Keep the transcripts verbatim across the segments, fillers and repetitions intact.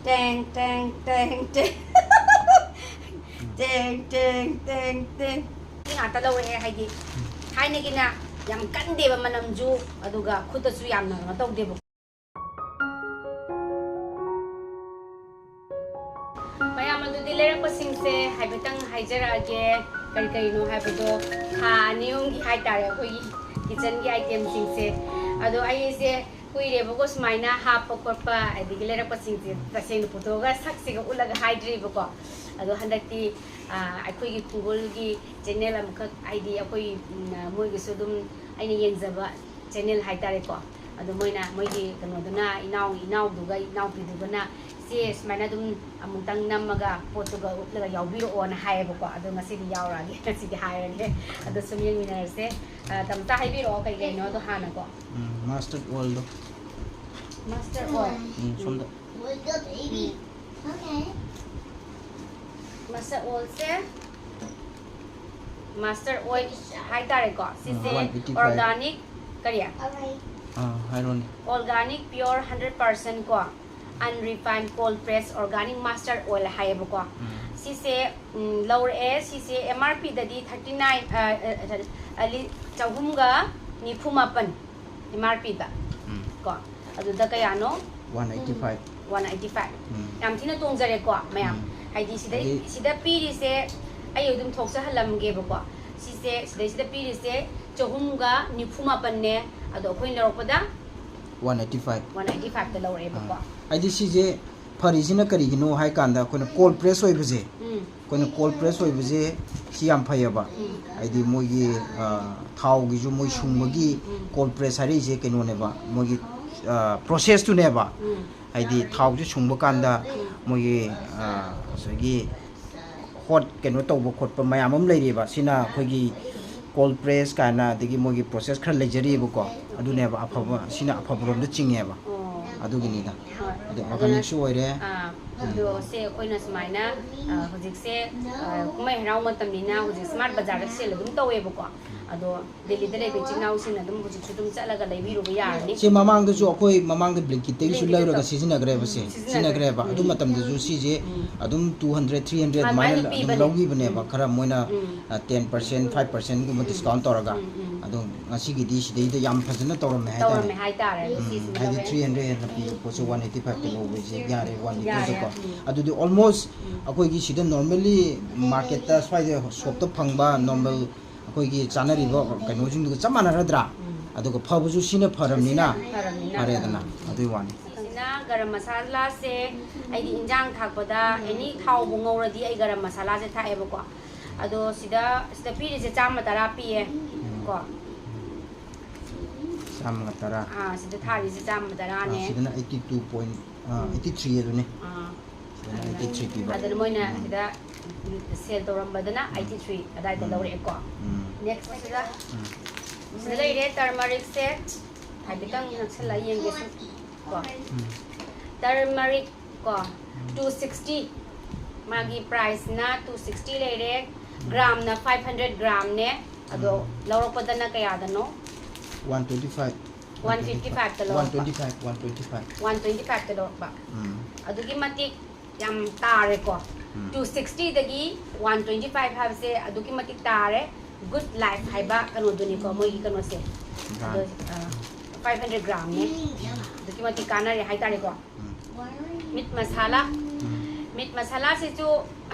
ꯇꯦꯡ, ꯇꯦꯡ, ꯇꯦꯡ, ꯇꯦꯡ꯫ ꯇꯦꯡ, ꯇꯦꯡ, ꯇꯦꯡ, ꯇꯦꯡ꯫ ꯁꯤ ꯉꯥꯛꯇ ꯂꯧꯔꯛꯑꯦ, ꯍꯥꯏꯗꯤ ꯊꯥꯏꯅꯒꯤꯅ ꯌꯥꯝ ꯀꯟꯗꯦꯕ ꯃꯅꯝꯁꯨ, ꯑꯗꯨꯒ ꯈꯨꯠꯇꯁꯨ ꯌꯥꯝꯅ ꯀꯩꯅꯣ ꯇꯧꯗꯦꯕ꯫ ꯃꯌꯥꯝ ꯑꯗꯨꯗꯤ ꯂꯩꯔꯛꯄꯁꯤꯡꯁꯦ ꯍꯥꯏꯐꯦꯠꯇꯪ ꯍꯥꯏꯖꯔꯛꯑꯒꯦ, ꯀꯔꯤ ꯀꯔꯤꯅꯣ ꯍꯥꯏꯕꯗꯣ, ꯊꯥ ꯑꯅꯤ ꯑꯍꯨꯝꯒꯤ ꯍꯥꯏꯇꯥꯔꯦ ꯑꯩꯈꯣꯏꯒꯤ ꯀꯤꯠꯆꯟꯒꯤ ꯑꯥꯏꯇꯦꯝꯁꯤꯡꯁꯦ꯫ ꯑꯗꯣ ꯑꯩꯁꯦ ꯀꯨꯏꯔꯦꯕꯀꯣ ꯁꯨꯃꯥꯏꯅ ꯍꯥꯞꯄ ꯈꯣꯠꯄ, ꯑꯗꯒꯤ ꯂꯩꯔꯛꯄꯁꯤꯡꯁꯦ ꯇꯁꯦꯡꯅ ꯄꯨꯊꯣꯛꯑꯒ ꯁꯛꯁꯤꯒ ꯎꯠꯂꯒ ꯍꯥꯏꯗ꯭ꯔꯤꯕꯀꯣ꯫ ꯑꯗꯣ ꯍꯟꯗꯛꯇꯤ, ꯑ, ꯑꯩꯈꯣꯏꯒꯤ ꯈꯨꯡꯒꯨꯜꯒꯤ ꯆꯦꯅꯦꯜ ꯑꯃꯈꯛ, ꯍꯥꯏꯗꯤ ꯑꯩꯈꯣꯏ, ꯎꯝ, ꯃꯣꯏꯒꯤꯁꯨ ꯑꯗꯨꯝ ꯑꯩꯅ ꯌꯦꯡꯖꯕ ꯆꯦꯅꯦꯜ ꯍꯥꯏꯇꯥꯔꯦꯀꯣ꯫ ꯑꯗꯣ ꯃꯣꯏꯅ, ꯃꯣꯏꯒꯤ ꯀꯩꯅꯣꯗꯨꯅ, ꯏꯅꯥꯎ-, ꯏꯅꯥꯎꯗꯨꯒ ꯏꯅꯥꯎꯄꯤꯗꯨꯒꯅ, "ꯆꯦ, ꯁꯨꯃꯥꯏꯅ ꯑꯗꯨꯝ ꯑꯃꯨꯛꯇꯪ ꯅꯝꯃꯒ ꯄꯣꯠꯇꯨꯒ ꯎꯠꯂꯒ ꯌꯥꯎꯕꯤꯔꯛꯑꯣꯅ" ꯍꯥꯏꯌꯦꯕꯀꯣ꯫ ꯑꯗꯣ ꯉꯁꯤꯗꯤ ꯌꯥꯎꯔꯛꯑꯒꯦ, ꯉꯁꯤꯗꯤ ꯍꯥꯏꯔꯒꯦ꯫ ꯑꯗꯣ ꯁꯨꯝ ꯌꯦꯡꯃꯤꯟꯅꯔꯁꯦ꯫ ꯑ, ꯇꯝꯆꯥ, ꯍꯥꯏꯕꯤꯔꯛꯑꯣ ꯀꯩ ꯀꯩꯅꯣ ꯑꯗꯣ ꯍꯥꯟꯅꯀꯣ꯫ ꯎꯝ, mustard oilꯗꯣ꯫ Mustard oil꯫ ꯎꯝ, ꯁꯣꯝꯗ꯫ Okay. Mustard oilꯁꯦ, mustard oil ꯍꯥꯏꯇꯥꯔꯦꯀꯣ꯫ ꯁꯤꯁꯦ ꯎꯝ, one eighty five꯫ Organic, ꯀꯔꯤ? ꯑꯥ, ꯍꯥꯏꯔꯣꯅꯦ꯫ Organic, pure, hundred percent ꯀꯣ, unrefined, cold press organic mustard oil ꯍꯥꯏꯌꯦꯕꯀꯣ꯫ ꯎꯝ꯫ ꯁꯤꯁꯦ, ꯎꯝ, ꯂꯧꯔꯛꯑꯦ꯫ ꯁꯤꯁꯦ M R Pꯗꯗꯤ thirty nine, ꯑ, ꯑ, ꯑ, ꯆꯍꯨꯝꯒ ꯅꯤꯐꯨ ꯃꯥꯄꯟ꯫ M R Pꯗ꯫ ꯎꯝ꯫ ꯀꯣ, ꯑꯗꯨꯗ ꯀꯌꯥꯅꯣ? One eighty five꯫ One eighty five꯫ ꯎꯝ꯫ ꯌꯥꯝ ꯊꯤꯅ ꯇꯣꯡꯖꯔꯦꯀꯣ, ꯃꯌꯥꯝ꯫ ꯎꯝ꯫ ꯍꯥꯏꯗꯤ ꯁꯤꯗꯩ-, ꯍꯥꯏꯗꯤ ꯁꯤꯗ ꯄꯤꯔꯤꯁꯦ, ꯑꯩ ꯑꯗꯨꯝ ꯊꯣꯛꯆꯍꯜꯂꯝꯒꯦꯕꯀꯣ꯫ ꯁꯤꯁꯦ, ꯁꯤꯗꯩꯁꯤꯗ ꯄꯤꯔꯤꯁꯦ ꯆꯍꯨꯝꯒ ꯅꯤꯐꯨ ꯃꯥꯄꯟꯅꯦ, ꯑꯗꯣ ꯑꯩꯈꯣꯏꯅ ꯂꯧꯔꯛꯄꯗ One eighty five꯫ One eighty fiveꯇ ꯂꯧꯔꯛꯑꯦꯕꯀꯣ꯫ ꯑꯥ꯫ ꯍꯥꯏꯗꯤ ꯁꯤꯁꯦ ꯐꯔꯤꯁꯤꯅ ꯀꯔꯤꯒꯤꯅꯣ ꯍꯥꯏ ꯀꯥꯟꯗ, ꯑꯩꯈꯣꯏꯅ cold press ꯑꯣꯏꯕꯁꯦ, ꯎꯝ꯫ ꯑꯩꯈꯣꯏꯅ cold press ꯑꯣꯏꯕꯁꯦ ꯁꯤ ꯌꯥꯝ ꯐꯩꯌꯦꯕ꯫ ꯎꯝ꯫ ꯍꯥꯏꯗꯤ ꯃꯣꯏꯒꯤ, ꯑ, ꯊꯥꯎꯒꯤꯁꯨ ꯃꯣꯏ ꯁꯨꯡꯕꯒꯤ ꯎꯝ꯫ Cold press ꯍꯥꯏꯔꯛꯏꯁꯦ ꯀꯩꯅꯣꯅꯦꯕ, ꯃꯣꯏꯒꯤ, ꯑ, processꯇꯨꯅꯦꯕ꯫ ꯎꯝ꯫ ꯍꯥꯏꯗꯤ ꯊꯥꯎꯁꯦ ꯁꯨꯡꯕ ꯀꯥꯟꯗ ꯎꯝ꯫ ꯃꯣꯏꯒꯤ, ꯑ, ꯉꯁꯥꯏꯒꯤ hot ꯀꯩꯅꯣ ꯇꯧꯕ ꯈꯣꯠꯄ ꯃꯌꯥꯝ ꯑꯃ ꯂꯩꯔꯤꯕ꯫ ꯁꯤꯅ ꯑꯩꯈꯣꯏꯒꯤ cold press ꯀꯥꯏꯅ, ꯑꯗꯒꯤ ꯃꯣꯏꯒꯤ process ꯈꯔ ꯂꯩꯖꯔꯤꯕꯀꯣ, ꯑꯗꯨꯅꯦꯕ ꯑꯐꯕ, ꯁꯤꯅ ꯑꯐꯕꯔꯣꯝꯗ ꯆꯤꯡꯉꯦꯕ꯫ ꯑꯣ꯫ ꯑꯗꯨꯒꯤꯅꯤꯗ꯫ ꯍꯣꯏ꯫ ꯑꯗꯣ ꯑꯗꯨꯅ, organicꯁꯨ ꯑꯣꯏꯔꯦ꯫ ꯑꯥ, ꯑꯗꯣ ꯁꯦ ꯑꯩꯈꯣꯏꯅ ꯁꯨꯃꯥꯏꯅ, ꯑ, ꯍꯧꯖꯤꯛꯁꯦ, ꯑ, ꯀꯨꯝꯍꯩ ꯍꯔꯥꯎ ꯃꯇꯝꯅꯤꯅ ꯍꯧꯖꯤꯛ ꯁ꯭ꯃꯥꯔꯠ ꯕꯖꯥꯔꯗ ꯁꯦꯜ ꯑꯗꯨꯝ ꯇꯧꯋꯦꯕꯀꯣ꯫ ꯑꯗꯣ ꯗꯦꯜꯂꯤꯗ ꯂꯩꯕ ꯏꯆꯤꯜ ꯏꯅꯥꯎꯁꯤꯡꯅ ꯑꯗꯨꯝ ꯍꯧꯖꯤꯛꯁꯨ ꯑꯗꯨꯝ ꯆꯠꯂꯒ ꯂꯩꯕꯤꯔꯨꯕ ꯌꯥꯔꯅꯤ꯫ ꯁꯤ ꯃꯃꯥꯡꯗꯁꯨ ꯑꯩꯈꯣꯏ ꯃꯃꯥꯡꯗ ꯕ꯭ꯂꯤꯡꯀꯤꯠꯇꯒꯤꯁꯨ Blinkit ꯂꯩꯔꯒ ꯇꯧ-, ꯁꯤꯖꯤꯟꯅꯈ꯭ꯔꯦꯕ ꯁꯦ꯫ ꯎꯝ, ꯁꯤꯖꯤꯟꯅꯈ꯭ꯔꯦ꯫ ꯁꯤꯖꯤꯟꯅꯈ꯭ꯔꯦꯕ꯫ ꯑꯗꯨ ꯎꯝ꯫ ꯃꯇꯝꯗꯁꯨ ꯁꯤꯁꯦ ꯎꯝ꯫ ꯑꯗꯨꯝ two hundred, three hundred ꯃꯥ-, ꯑꯗꯨꯃꯥꯏꯅ ꯑꯗꯨꯃꯥꯏꯅ ꯑꯗꯨꯝ ꯄꯤꯕꯅꯦ꯫ ꯂꯧꯈꯤꯕꯅꯦꯕ꯫ ꯎꯝ꯫ ꯈꯔ ꯃꯣꯏꯅ, ꯎꯝ꯫ ꯑ, ten percent, five percent ꯒꯨꯝꯕ ꯎꯝ꯫ Discount ꯇꯧꯔꯒ꯫ ꯎꯝ, ꯎꯝ꯫ ꯑꯗꯣ ꯉꯁꯤꯒꯤꯗꯤ ꯁꯤꯗꯩꯗ ꯌꯥꯝ ꯐꯖꯅ ꯇꯧꯔꯝꯃꯦ ꯍꯥꯏꯇꯥꯔꯦ꯫ ꯇꯧꯔꯝꯃꯦ ꯍꯥꯏꯇꯥꯔꯦ꯫ ꯎꯝ, ꯁꯤꯁꯤꯅ ꯍꯥꯏꯗꯤ ꯂꯧꯔꯦ꯫ Three hundred ꯍꯦꯟꯅ ꯄꯤꯕ ꯄꯣꯠꯁꯦ one eighty five ꯇ ꯂꯧꯕꯁꯦ ꯌꯥꯔꯦ, one eighty ꯗꯀꯣ꯫ ꯌꯥꯔꯦ꯫ ꯎꯝ꯫ ꯑꯗꯨꯗꯤ almost ꯎꯝ꯫ ꯑꯩꯈꯣꯏꯒꯤ ꯁꯤꯗ normally market ꯇ ꯁ꯭ꯋꯥꯏꯗ shop ꯇ ꯐꯪꯕ normal ꯑꯩꯈꯣꯏꯒꯤ ꯆꯥꯅꯔꯤꯕ ꯀꯩꯅꯣꯁꯤꯡꯗꯨꯒ ꯆꯞ ꯃꯥꯟꯅꯔꯗ꯭ꯔꯥ? ꯎꯝ꯫ ꯑꯗꯨꯒ ꯐꯕꯁꯨ ꯁꯤꯅ ꯐꯔꯕꯅꯤꯅ ꯁꯤꯅ ꯐꯔꯕꯅꯤꯅ꯫ ꯐꯔꯦꯗꯅ, ꯑꯗꯨꯒꯤ ꯋꯥꯅꯤ꯫ ꯁꯤꯁꯤꯅ ꯒꯔꯝ ꯃꯁꯥꯂꯥꯁꯦ ꯑꯩꯗꯤ ꯏꯟꯖꯥꯡ ꯊꯥꯛꯄꯗ any ꯊꯥꯎꯕꯨ ꯉꯧꯔꯗꯤ ꯑꯩ ꯒꯔꯝ ꯃꯁꯥꯂꯥꯁꯦ ꯊꯥꯛꯑꯦꯕꯀꯣ꯫ ꯑꯗꯣ ꯁꯤꯗ, ꯁꯤꯗ ꯄꯤꯔꯤꯁꯦ ꯆꯥꯝꯃ ꯇꯔꯥ ꯄꯤꯌꯦ ꯎꯝ꯫ ꯀꯣ꯫ ꯆꯥꯝꯃꯒ ꯇꯔꯥ꯫ ꯑꯥ, ꯁꯤꯗ ꯊꯥꯔꯤꯁꯦ ꯆꯥꯝꯃ ꯇꯔꯥꯅꯦ꯫ ꯑꯥ, ꯁꯤꯗꯅ eighty two point, ꯑꯥ, ꯎꯝ꯫ Eighty three ꯑꯗꯨꯅꯦ꯫ ꯑꯥ꯫ ꯁꯤꯗꯅ eighty three ꯄꯤꯕ꯫ ꯑꯗꯨꯅ ꯃꯣꯏꯅ ꯎꯝ꯫ ꯁꯤꯗ sale ꯇꯧꯔꯝꯕꯗꯅ ꯎꯝ꯫ Eighty three ꯑꯗꯥꯏꯗ ꯎꯝ꯫ ꯂꯧꯔꯛꯑꯦꯀꯣ꯫ ꯎꯝ꯫ Next ꯁꯤꯗ, ꯎꯝ꯫ ꯁꯤꯗ ꯂꯩꯔꯦ turmeric ꯁꯦ꯫ ꯍꯥꯏꯐꯦꯠꯇꯪ ꯅꯛꯁꯜꯂ ꯌꯦꯡꯒꯦꯁꯨ ꯀꯣ꯫ ꯎꯝ꯫ Turmeric ꯀꯣ, ꯎꯝ꯫ Two sixty꯫ ꯃꯥꯒꯤ price ꯅ two sixty ꯂꯩꯔꯦ, ꯎꯝ꯫ Gram ꯅ five hundred gram ꯅꯦ꯫ ꯑꯗꯣ ꯎꯝ꯫ ꯂꯧꯔꯛꯄꯗꯅ ꯀꯌꯥꯗꯅꯣ? One twenty five꯫ One fifty five ꯇ ꯂꯧꯔꯛꯄ꯫ One twenty five, one twenty five꯫ One twenty five ꯇ ꯂꯧꯔꯛꯄ꯫ ꯎꯝ꯫ ꯑꯗꯨꯛꯀꯤ ꯃꯇꯤꯛ ꯌꯥꯝ ꯇꯥꯔꯦꯀꯣ꯫ ꯎꯝ꯫ Two sixty ꯗꯒꯤ one twenty five ꯍꯥꯏꯕꯁꯦ ꯑꯗꯨꯛꯀꯤ ꯃꯇꯤꯛ ꯇꯥꯔꯦ꯫ Good Life ꯍꯥꯏꯕ ꯀꯩꯅꯣꯗꯨꯅꯤꯀꯣ, ꯃꯣꯏꯒꯤ ꯀꯩꯅꯣꯁꯦ꯫ Brand꯫ ꯑꯗꯣ, ꯑ, five hundred gram ꯅꯦ꯫ ꯑꯗꯨꯛꯀꯤ ꯃꯇꯤꯛ ꯀꯥꯟꯅꯔꯦ ꯍꯥꯏꯇꯥꯔꯦꯀꯣ꯫ ꯎꯝ꯫ Meat masala꯫ ꯎꯝ꯫ Meat masala ꯁꯤꯁꯨ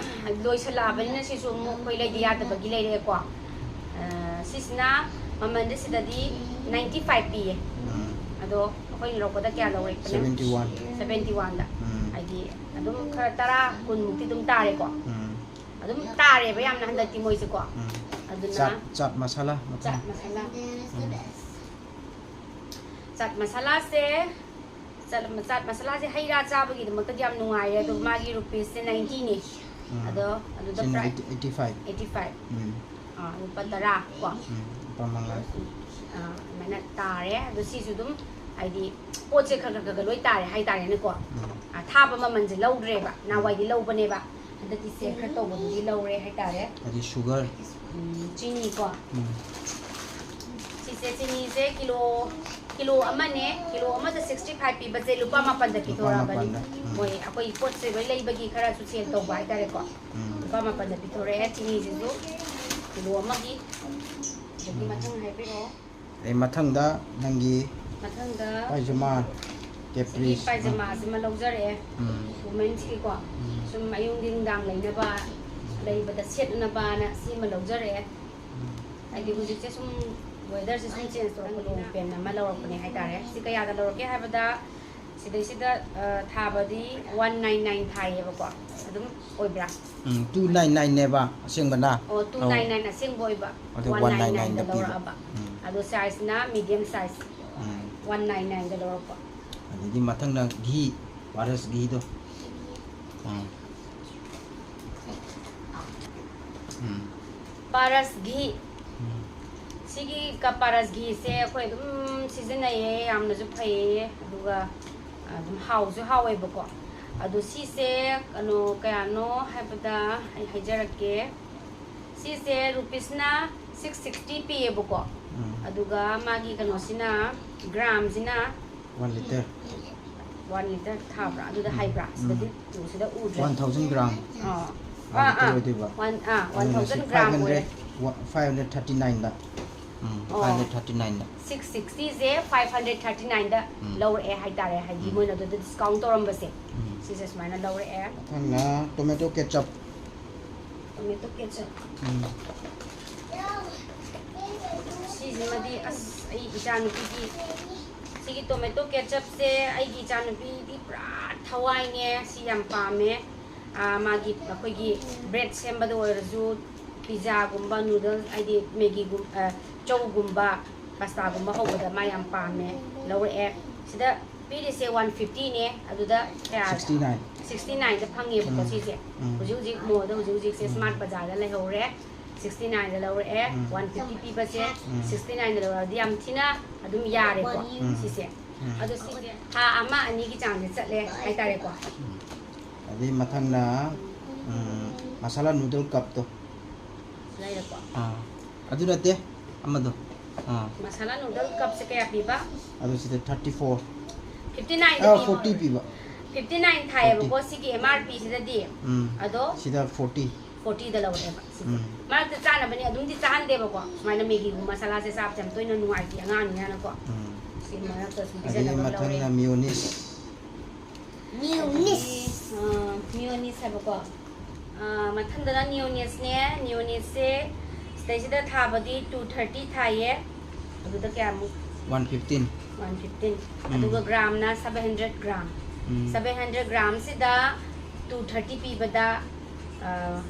ꯂꯣꯏꯁꯤꯜꯂꯛꯑꯕꯅꯤꯅ ꯁꯤꯁꯨ ꯑꯃꯨꯛ ꯑꯩꯈꯣꯏ ꯂꯩꯗ ꯌꯥꯗꯕꯒꯤ ꯂꯩꯔꯛꯑꯦꯀꯣ꯫ ꯑ, ꯁꯤꯁꯤꯅ ꯃꯃꯜꯗꯤ ꯁꯤꯗꯗꯤ ninety five ꯄꯤꯌꯦ꯫ ꯎꯝ꯫ ꯑꯗꯣ ꯑꯩꯈꯣꯏꯅ ꯂꯧꯔꯛꯄꯗ ꯀꯌꯥ ꯂꯧꯔꯛꯄꯅꯣ? Seventy one꯫ Seventy one ꯗ꯫ ꯎꯝ꯫ ꯍꯥꯏꯗꯤ ꯑꯗꯨꯝ ꯈꯔ ꯇꯔꯥ, ꯀꯨꯟ ꯃꯨꯛꯇꯤ ꯑꯗꯨꯝ ꯇꯥꯔꯦꯀꯣ꯫ ꯎꯝ꯫ ꯑꯗꯨꯝ ꯇꯥꯔꯦꯕ ꯌꯥꯝꯅ ꯍꯟꯗꯛꯇꯤ ꯃꯣꯏꯁꯦꯀꯣ꯫ ꯎꯝ꯫ ꯑꯗꯨꯅ ꯆꯥꯠ, ꯆꯥꯠ ꯃꯁꯥꯂꯥ ꯃꯊꯪ꯫ ꯆꯥꯠ ꯃꯁꯥꯂꯥ꯫ ꯎꯝ꯫ ꯆꯥꯠ ꯃꯁꯥꯂꯥꯁꯦ, ꯆꯥꯠ, ꯆꯥꯠ ꯃꯁꯥꯂꯥꯁꯦ ꯍꯩ ꯔꯥ ꯆꯥꯕꯒꯤꯗꯃꯛꯇꯗꯤ ꯌꯥꯝ ꯅꯨꯡꯉꯥꯏꯔꯦ, ꯑꯗꯣ ꯃꯥꯒꯤ rupees ꯁꯦ ninety ꯅꯦ꯫ ꯎꯝ꯫ ꯑꯗꯣ ꯑꯗꯨꯗ ꯁꯤꯅ price eighty, eighty five꯫ Eighty five꯫ ꯎꯝ꯫ ꯑꯥ, ꯂꯨꯄꯥ ꯇꯔꯥ ꯀꯣ꯫ ꯎꯝ, ꯂꯨꯄꯥ ꯃꯉꯥ꯫ ꯑꯥ, ꯑꯗꯨꯃꯥꯏꯅ ꯇꯥꯔꯦ꯫ ꯑꯗꯣ ꯁꯤꯁꯨ ꯑꯗꯨꯝ ꯍꯥꯏꯗꯤ ꯄꯣꯠꯁꯦ ꯈꯔ ꯈꯔ ꯈꯔ ꯈꯔ ꯂꯣꯏ ꯇꯥꯔꯦ ꯍꯥꯏꯇꯥꯔꯦꯅꯦꯀꯣ꯫ ꯎꯝ꯫ ꯑ, ꯊꯥꯕ ꯃꯃꯜꯁꯦ ꯂꯧꯗ꯭ꯔꯦꯕ, ꯅꯍꯥꯟꯋꯥꯏꯗꯤ ꯂꯧꯕꯅꯦꯕ, ꯍꯟꯗꯛꯇꯤ ꯁꯦ ꯈꯔ ꯇꯧꯕꯗꯨꯗꯤ ꯂꯧꯔꯦ ꯍꯥꯏꯇꯥꯔꯦ꯫ ꯑꯗꯩ sugar꯫ ꯎꯝ, ꯆꯤꯅꯤꯀꯣ꯫ ꯎꯝ꯫ ꯁꯤꯁꯦ ꯆꯤꯅꯤꯁꯦ ꯀꯤꯂꯣ, ꯀꯤꯂꯣ ꯑꯃꯅꯦ, ꯀꯤꯂꯣ ꯑꯃꯗ sixty five ꯄꯤꯕꯁꯦ ꯂꯨꯄꯥ ꯃꯥꯄꯟꯗ ꯂꯨꯄꯥ ꯄꯤꯊꯣꯔꯛꯑꯕꯅꯤ꯫ ꯃꯥꯄꯟꯗ꯫ ꯎꯝ꯫ ꯃꯣꯏ ꯑꯩꯈꯣꯏ ꯄꯣꯠꯁꯦ ꯂꯣꯏ ꯂꯩꯕꯒꯤ ꯈꯔꯁꯨ sale ꯇꯧꯕ ꯍꯥꯏꯇꯥꯔꯦꯀꯣ꯫ ꯎꯝ꯫ ꯂꯨꯄꯥ ꯃꯥꯄꯟꯗ ꯄꯤꯊꯣꯔꯛꯑꯦ ꯆꯤꯅꯤꯁꯤꯁꯨ ꯀꯤꯂꯣ ꯑꯃꯒꯤ꯫ ꯑꯗꯒꯤ ꯎꯝ꯫ ꯃꯊꯪ ꯍꯥꯏꯕꯤꯔꯛꯑꯣ꯫ ꯑꯗꯩ ꯃꯊꯪꯗ ꯅꯪꯒꯤ ꯃꯊꯪꯗ ꯄꯥꯏꯖꯃꯥ, ꯁꯤꯒꯤ caprice꯫ ꯄꯥꯏꯖꯃꯥꯁꯤꯃ ꯂꯧꯖꯔꯛꯑꯦ꯫ ꯎꯝ꯫ Women's ꯀꯤꯀꯣ꯫ ꯎꯝ꯫ ꯁꯨꯝ ꯑꯌꯨꯛ ꯅꯨꯡꯗꯥꯡ ꯂꯩꯅꯕ, ꯂꯩꯕꯗ ꯁꯦꯠꯅꯕꯅ ꯁꯤꯃ ꯂꯧꯖꯔꯛꯑꯦ꯫ ꯎꯝ꯫ ꯍꯥꯏꯗꯤ ꯍꯧꯖꯤꯛꯁꯦ ꯁꯨꯝ weather ꯁꯦ ꯁꯨꯝ change ꯇꯧꯔꯛꯄ, long pant ꯑꯃ ꯂꯧꯔꯛꯄꯅꯦ ꯍꯥꯏꯇꯥꯔꯦ꯫ ꯁꯤ ꯀꯌꯥꯗ ꯂꯧꯔꯛꯀꯦ ꯍꯥꯏꯕꯗ, ꯁꯤꯗꯩꯁꯤꯗ, ꯑ, ꯊꯥꯕꯗꯤ one nine nine ꯊꯥꯏꯌꯦꯕꯀꯣ꯫ ꯑꯗꯨꯝ ꯑꯣꯏꯕ꯭ꯔꯥ? ꯎꯝ, two nine nine ꯅꯦꯕ ꯑꯁꯦꯡꯕꯅ꯫ ꯑꯣ, ꯑꯧ꯫ Two nine nine ꯑꯁꯦꯡꯕ ꯑꯣꯏꯕ꯫ ꯑꯗꯣ one nine nine ꯗ one nine nine ꯗ ꯄꯤꯕ꯫ ꯂꯧꯔꯛꯑꯕ꯫ ꯎꯝ꯫ ꯑꯗꯣ size ꯅ medium size꯫ ꯎꯝ꯫ One nine nine ꯗ ꯂꯧꯔꯛꯄ꯫ ꯑꯗꯩꯗꯤ ꯃꯊꯪꯅ ꯘꯤ, ꯄꯥꯔꯁ ꯘꯤꯗꯣ꯫ ꯎꯝ꯫ ꯎꯝ꯫ ꯄꯥꯔꯁ ꯘꯤ꯫ ꯎꯝ꯫ ꯁꯤꯒꯤ ꯀ-, ꯄꯥꯔꯁ ꯘꯤꯁꯦ ꯑꯩꯈꯣꯏ ꯑꯗꯨꯝ ꯁꯤꯖꯤꯟꯅꯩꯌꯦ, ꯌꯥꯝꯅꯁꯨ ꯐꯩꯌꯦ, ꯑꯗꯨꯒ ꯑꯗꯨꯝ ꯍꯥꯎꯁꯨ ꯍꯥꯎꯋꯦꯕꯀꯣ꯫ ꯑꯗꯣ ꯁꯤꯁꯦ ꯀꯩꯅꯣ ꯀꯌꯥꯅꯣ ꯍꯥꯏꯕꯗ ꯑꯩ ꯍꯥꯏꯖꯔꯛꯀꯦ꯫ ꯁꯤꯁꯦ rupees ꯅ six sixty ꯄꯤꯌꯦꯕꯀꯣ꯫ ꯎꯝ꯫ ꯑꯗꯨꯒ ꯃꯥꯒꯤ ꯀꯩꯅꯣꯁꯤꯅ, gram ꯁꯤꯅ one litre꯫ One litre ꯊꯥꯕ꯭ꯔꯥ? ꯑꯗꯨꯗ ꯎꯝ꯫ ꯍꯥꯏꯕ꯭ꯔꯥ? ꯎꯝ꯫ ꯁꯤꯗꯗꯤ, ꯁꯤꯗ ꯎꯗ꯭ꯔꯦ꯫ One thousand gram꯫ ꯑꯥ꯫ One ꯑꯥ, litre ꯑꯥ꯫ ꯑꯣꯏꯗꯣꯏꯕ꯫ One, ꯑꯥ, ꯑꯗꯨꯅ ꯁꯤ one thousand gram ꯑꯣꯏꯔꯦ꯫ Five hundred, wa-, five hundred thirty nine ꯗ꯫ ꯎꯝ, ꯑꯣ꯫ Five hundred thirty nine ꯗ꯫ Six sixty ꯁꯦ five hundred thirty nine ꯗ ꯎꯝ꯫ ꯂꯧꯔꯛꯑꯦ ꯍꯥꯏꯇꯥꯔꯦ, ꯍꯥꯏꯗꯤ ꯎꯝ꯫ ꯃꯣꯏꯅ ꯑꯗꯨꯗ discount ꯇꯧꯔꯝꯕꯁꯦ꯫ ꯎꯝ꯫ ꯁꯤꯁꯦ ꯁꯨꯃꯥꯏꯅ ꯂꯧꯔꯛꯑꯦ꯫ ꯃꯊꯪꯅ tomato ketchup꯫ Tomato ketchup꯫ ꯎꯝ꯫ ꯁꯤꯁꯤꯃꯗꯤ ꯑꯁ ꯑꯩ ꯏꯆꯥꯅꯨꯄꯤꯒꯤ, ꯁꯤꯒꯤ tomato ketchup ꯁꯦ ꯑꯩꯒꯤ ꯏꯆꯥꯅꯨꯄꯤꯗꯤ ꯄꯨꯔꯥ ꯊꯋꯥꯏꯅꯦ, ꯁꯤ ꯌꯥꯝ ꯄꯥꯝꯃꯦ꯫ ꯑꯥ, ꯃꯥꯒꯤ ꯑꯩꯈꯣꯏꯒꯤ bread ꯁꯦꯝꯕꯗ ꯑꯣꯏꯔꯁꯨ, pizza ꯒꯨꯝꯕ, noodles, ꯍꯥꯏꯗꯤ Maggi ꯒꯨꯝ-, ꯑ, ꯆꯧꯒꯨꯝꯕ, pasta ꯒꯨꯝꯕ ꯍꯧꯕꯗ ꯃꯥ ꯌꯥꯝ ꯄꯥꯝꯃꯦ, ꯂꯧꯔꯛꯑꯦ꯫ ꯁꯤꯗ ꯄꯤꯔꯤꯁꯦ one fifty ꯅꯦ, ꯑꯗꯨꯗ ꯀꯌꯥ? Sixty nine꯫ Sixty nine ꯗ ꯐꯪꯉꯦꯕꯀꯣ ꯎꯝ꯫ ꯁꯤꯁꯦ꯫ ꯎꯝ꯫ ꯍꯧꯖꯤꯛ ꯍꯧꯖꯤꯛ mall ꯗ ꯍꯧꯖꯤꯛ ꯍꯧꯖꯤꯛꯁꯦ ꯎꯝ꯫ Smart Bazaar ꯗ ꯂꯩꯍꯧꯔꯦ꯫ Sixty nine ꯗ ꯂꯧꯔꯛꯑꯦ, ꯎꯝ꯫ One fifty ꯄꯤꯕꯁꯦ ꯎꯝ꯫ Sixty nine ꯗ ꯂꯧꯔꯛꯑꯗꯤ ꯌꯥꯝ ꯊꯤꯅ ꯑꯗꯨꯝ ꯌꯥꯔꯦꯀꯣ ꯎꯝ꯫ ꯁꯤꯁꯦ꯫ ꯎꯝ꯫ ꯑꯗꯣ ꯁꯤꯁꯦ ꯊꯥ ꯑꯃ ꯑꯅꯤꯒꯤ ꯆꯥꯡꯁꯦ ꯆꯠꯂꯦ ꯍꯥꯏꯇꯥꯔꯦꯀꯣ꯫ ꯎꯝ꯫ ꯑꯗꯩ ꯃꯊꯪꯅ, ꯎꯝ, ꯃꯁꯥꯂꯥ ꯅꯨꯗꯜ ꯀꯞꯇꯣ꯫ ꯂꯩꯔꯦꯀꯣ꯫ ꯑꯥ꯫ ꯑꯗꯨ ꯅꯠꯇꯦ, ꯑꯃꯗꯣ꯫ ꯑꯥ꯫ ꯃꯁꯥꯂꯥ ꯅꯨꯗꯜ ꯀꯞꯁꯦ ꯀꯌꯥ ꯄꯤꯕ? ꯑꯗꯨ ꯁꯤꯗ thirty four꯫ Fifty nine ꯑꯥ, ꯄꯤꯕ꯫ Forty ꯄꯤꯕ꯫ Fifty nine ꯊꯥꯏꯌꯦꯕꯀꯣ, forty꯫ ꯁꯤꯒꯤ M R P ꯁꯤꯗꯗꯤ꯫ ꯎꯝ꯫ ꯑꯗꯣ ꯁꯤꯗ forty꯫ Forty ꯗ ꯂꯧꯔꯛꯑꯦꯕ ꯁꯤꯁꯦ꯫ ꯎꯝ꯫ ꯃꯔꯛꯇ ꯆꯥꯅꯕꯅꯤ, ꯑꯗꯨꯝꯗꯤ ꯆꯥꯍꯟꯗꯦꯕꯀꯣ꯫ ꯁꯨꯃꯥꯏꯅ ꯃꯦꯒꯤꯒꯨꯝꯕ ꯃꯁꯥꯂꯥꯁꯦ ꯆꯥꯕꯁꯦ ꯌꯥꯝ ꯇꯣꯏꯅ ꯅꯨꯡꯉꯥꯏꯇꯦ ꯑꯉꯥꯡꯅꯤꯅꯀꯣ꯫ ꯎꯝ꯫ ꯁꯤ ꯃꯔꯛꯇ ꯁꯨꯝ ꯑꯗꯒꯤ ꯄꯤꯖꯅꯕ ꯃꯊꯪꯅ ꯂꯧꯔꯦ꯫ Mayonnaise꯫ Mayonnaise꯫ ꯑꯗꯒꯤ, ꯑ, mayonnaise ꯍꯥꯏꯕꯀꯣ꯫ ꯑ, ꯃꯊꯪꯗꯅ mayonnaise ꯅꯦ꯫ Mayonnaise ꯁꯦ ꯁꯤꯗꯩꯁꯤꯗ ꯊꯥꯕꯗꯤ two thirty ꯊꯥꯏꯌꯦ꯫ ꯑꯗꯨꯗ ꯀꯌꯥꯃꯨꯛ? One fifteen꯫ One fifteen꯫ ꯎꯝ꯫ ꯑꯗꯨꯒ gram ꯅ seven hundred gram꯫ ꯎꯝ꯫ Seven hundred gram ꯁꯤꯗ two thirty ꯄꯤꯕꯗ, ꯑ,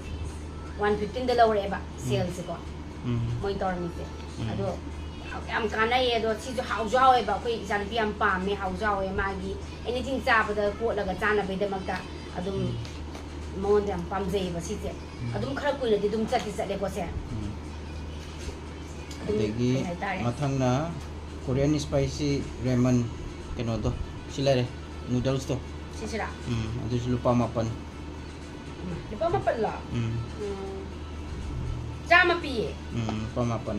one fifteen ꯗ ꯂꯧꯔꯛꯑꯦꯕ ꯎꯝ꯫ Sale ꯁꯦꯀꯣ꯫ ꯎꯝ꯫ ꯃꯣꯏ ꯇꯧꯔꯝꯃꯤꯁꯦ꯫ ꯎꯝ꯫ ꯑꯗꯣ ꯌꯥꯝ ꯀꯥꯟꯅꯩꯌꯦ꯫ ꯑꯗꯣ ꯁꯤꯁꯨ ꯍꯥꯎꯁꯨ ꯍꯥꯎꯋꯦꯕ꯫ ꯑꯩꯈꯣꯏ ꯏꯆꯥꯅꯨꯄꯤ ꯌꯥꯝ ꯄꯥꯝꯃꯦ, ꯍꯥꯎꯁꯨ ꯍꯥꯎꯋꯦ꯫ ꯃꯥꯒꯤ anything ꯆꯥꯕꯗ ꯀꯣꯠꯂꯒ ꯆꯥꯅꯕꯩꯗꯃꯛꯇ ꯑꯗꯨꯝ ꯎꯝ꯫ ꯃꯉꯣꯟꯗ ꯌꯥꯝ ꯄꯥꯝꯖꯩꯌꯦꯕ ꯁꯤꯁꯦ꯫ ꯎꯝ꯫ ꯑꯗꯨꯝ ꯈꯔ ꯀꯨꯏꯅꯗꯤ ꯑꯗꯨꯝ ꯆꯠꯇꯤ ꯆꯠꯂꯦꯀꯣ ꯁꯦ꯫ ꯎꯝ꯫ ꯑꯗꯨꯝ ꯑꯗꯒꯤ ꯀꯩ ꯍꯥꯏꯇꯥꯔꯦ? ꯃꯊꯪꯅ Korean spicy ramen ꯀꯩꯅꯣꯗꯣ ꯁꯤ ꯂꯩꯔꯦ, noodles ꯇꯣ꯫ ꯁꯤꯁꯤꯔꯥ? ꯎꯝ, ꯑꯗꯨꯁꯨ ꯂꯨꯄꯥ ꯃꯥꯄꯟ꯫ ꯂꯨꯄꯥ ꯃꯥꯄꯜꯂꯣ? ꯎꯝ꯫ ꯎꯝ꯫ ꯆꯥꯝꯃ ꯄꯤꯌꯦ꯫ ꯎꯝ, ꯂꯨꯄꯥ ꯃꯥꯄꯟ꯫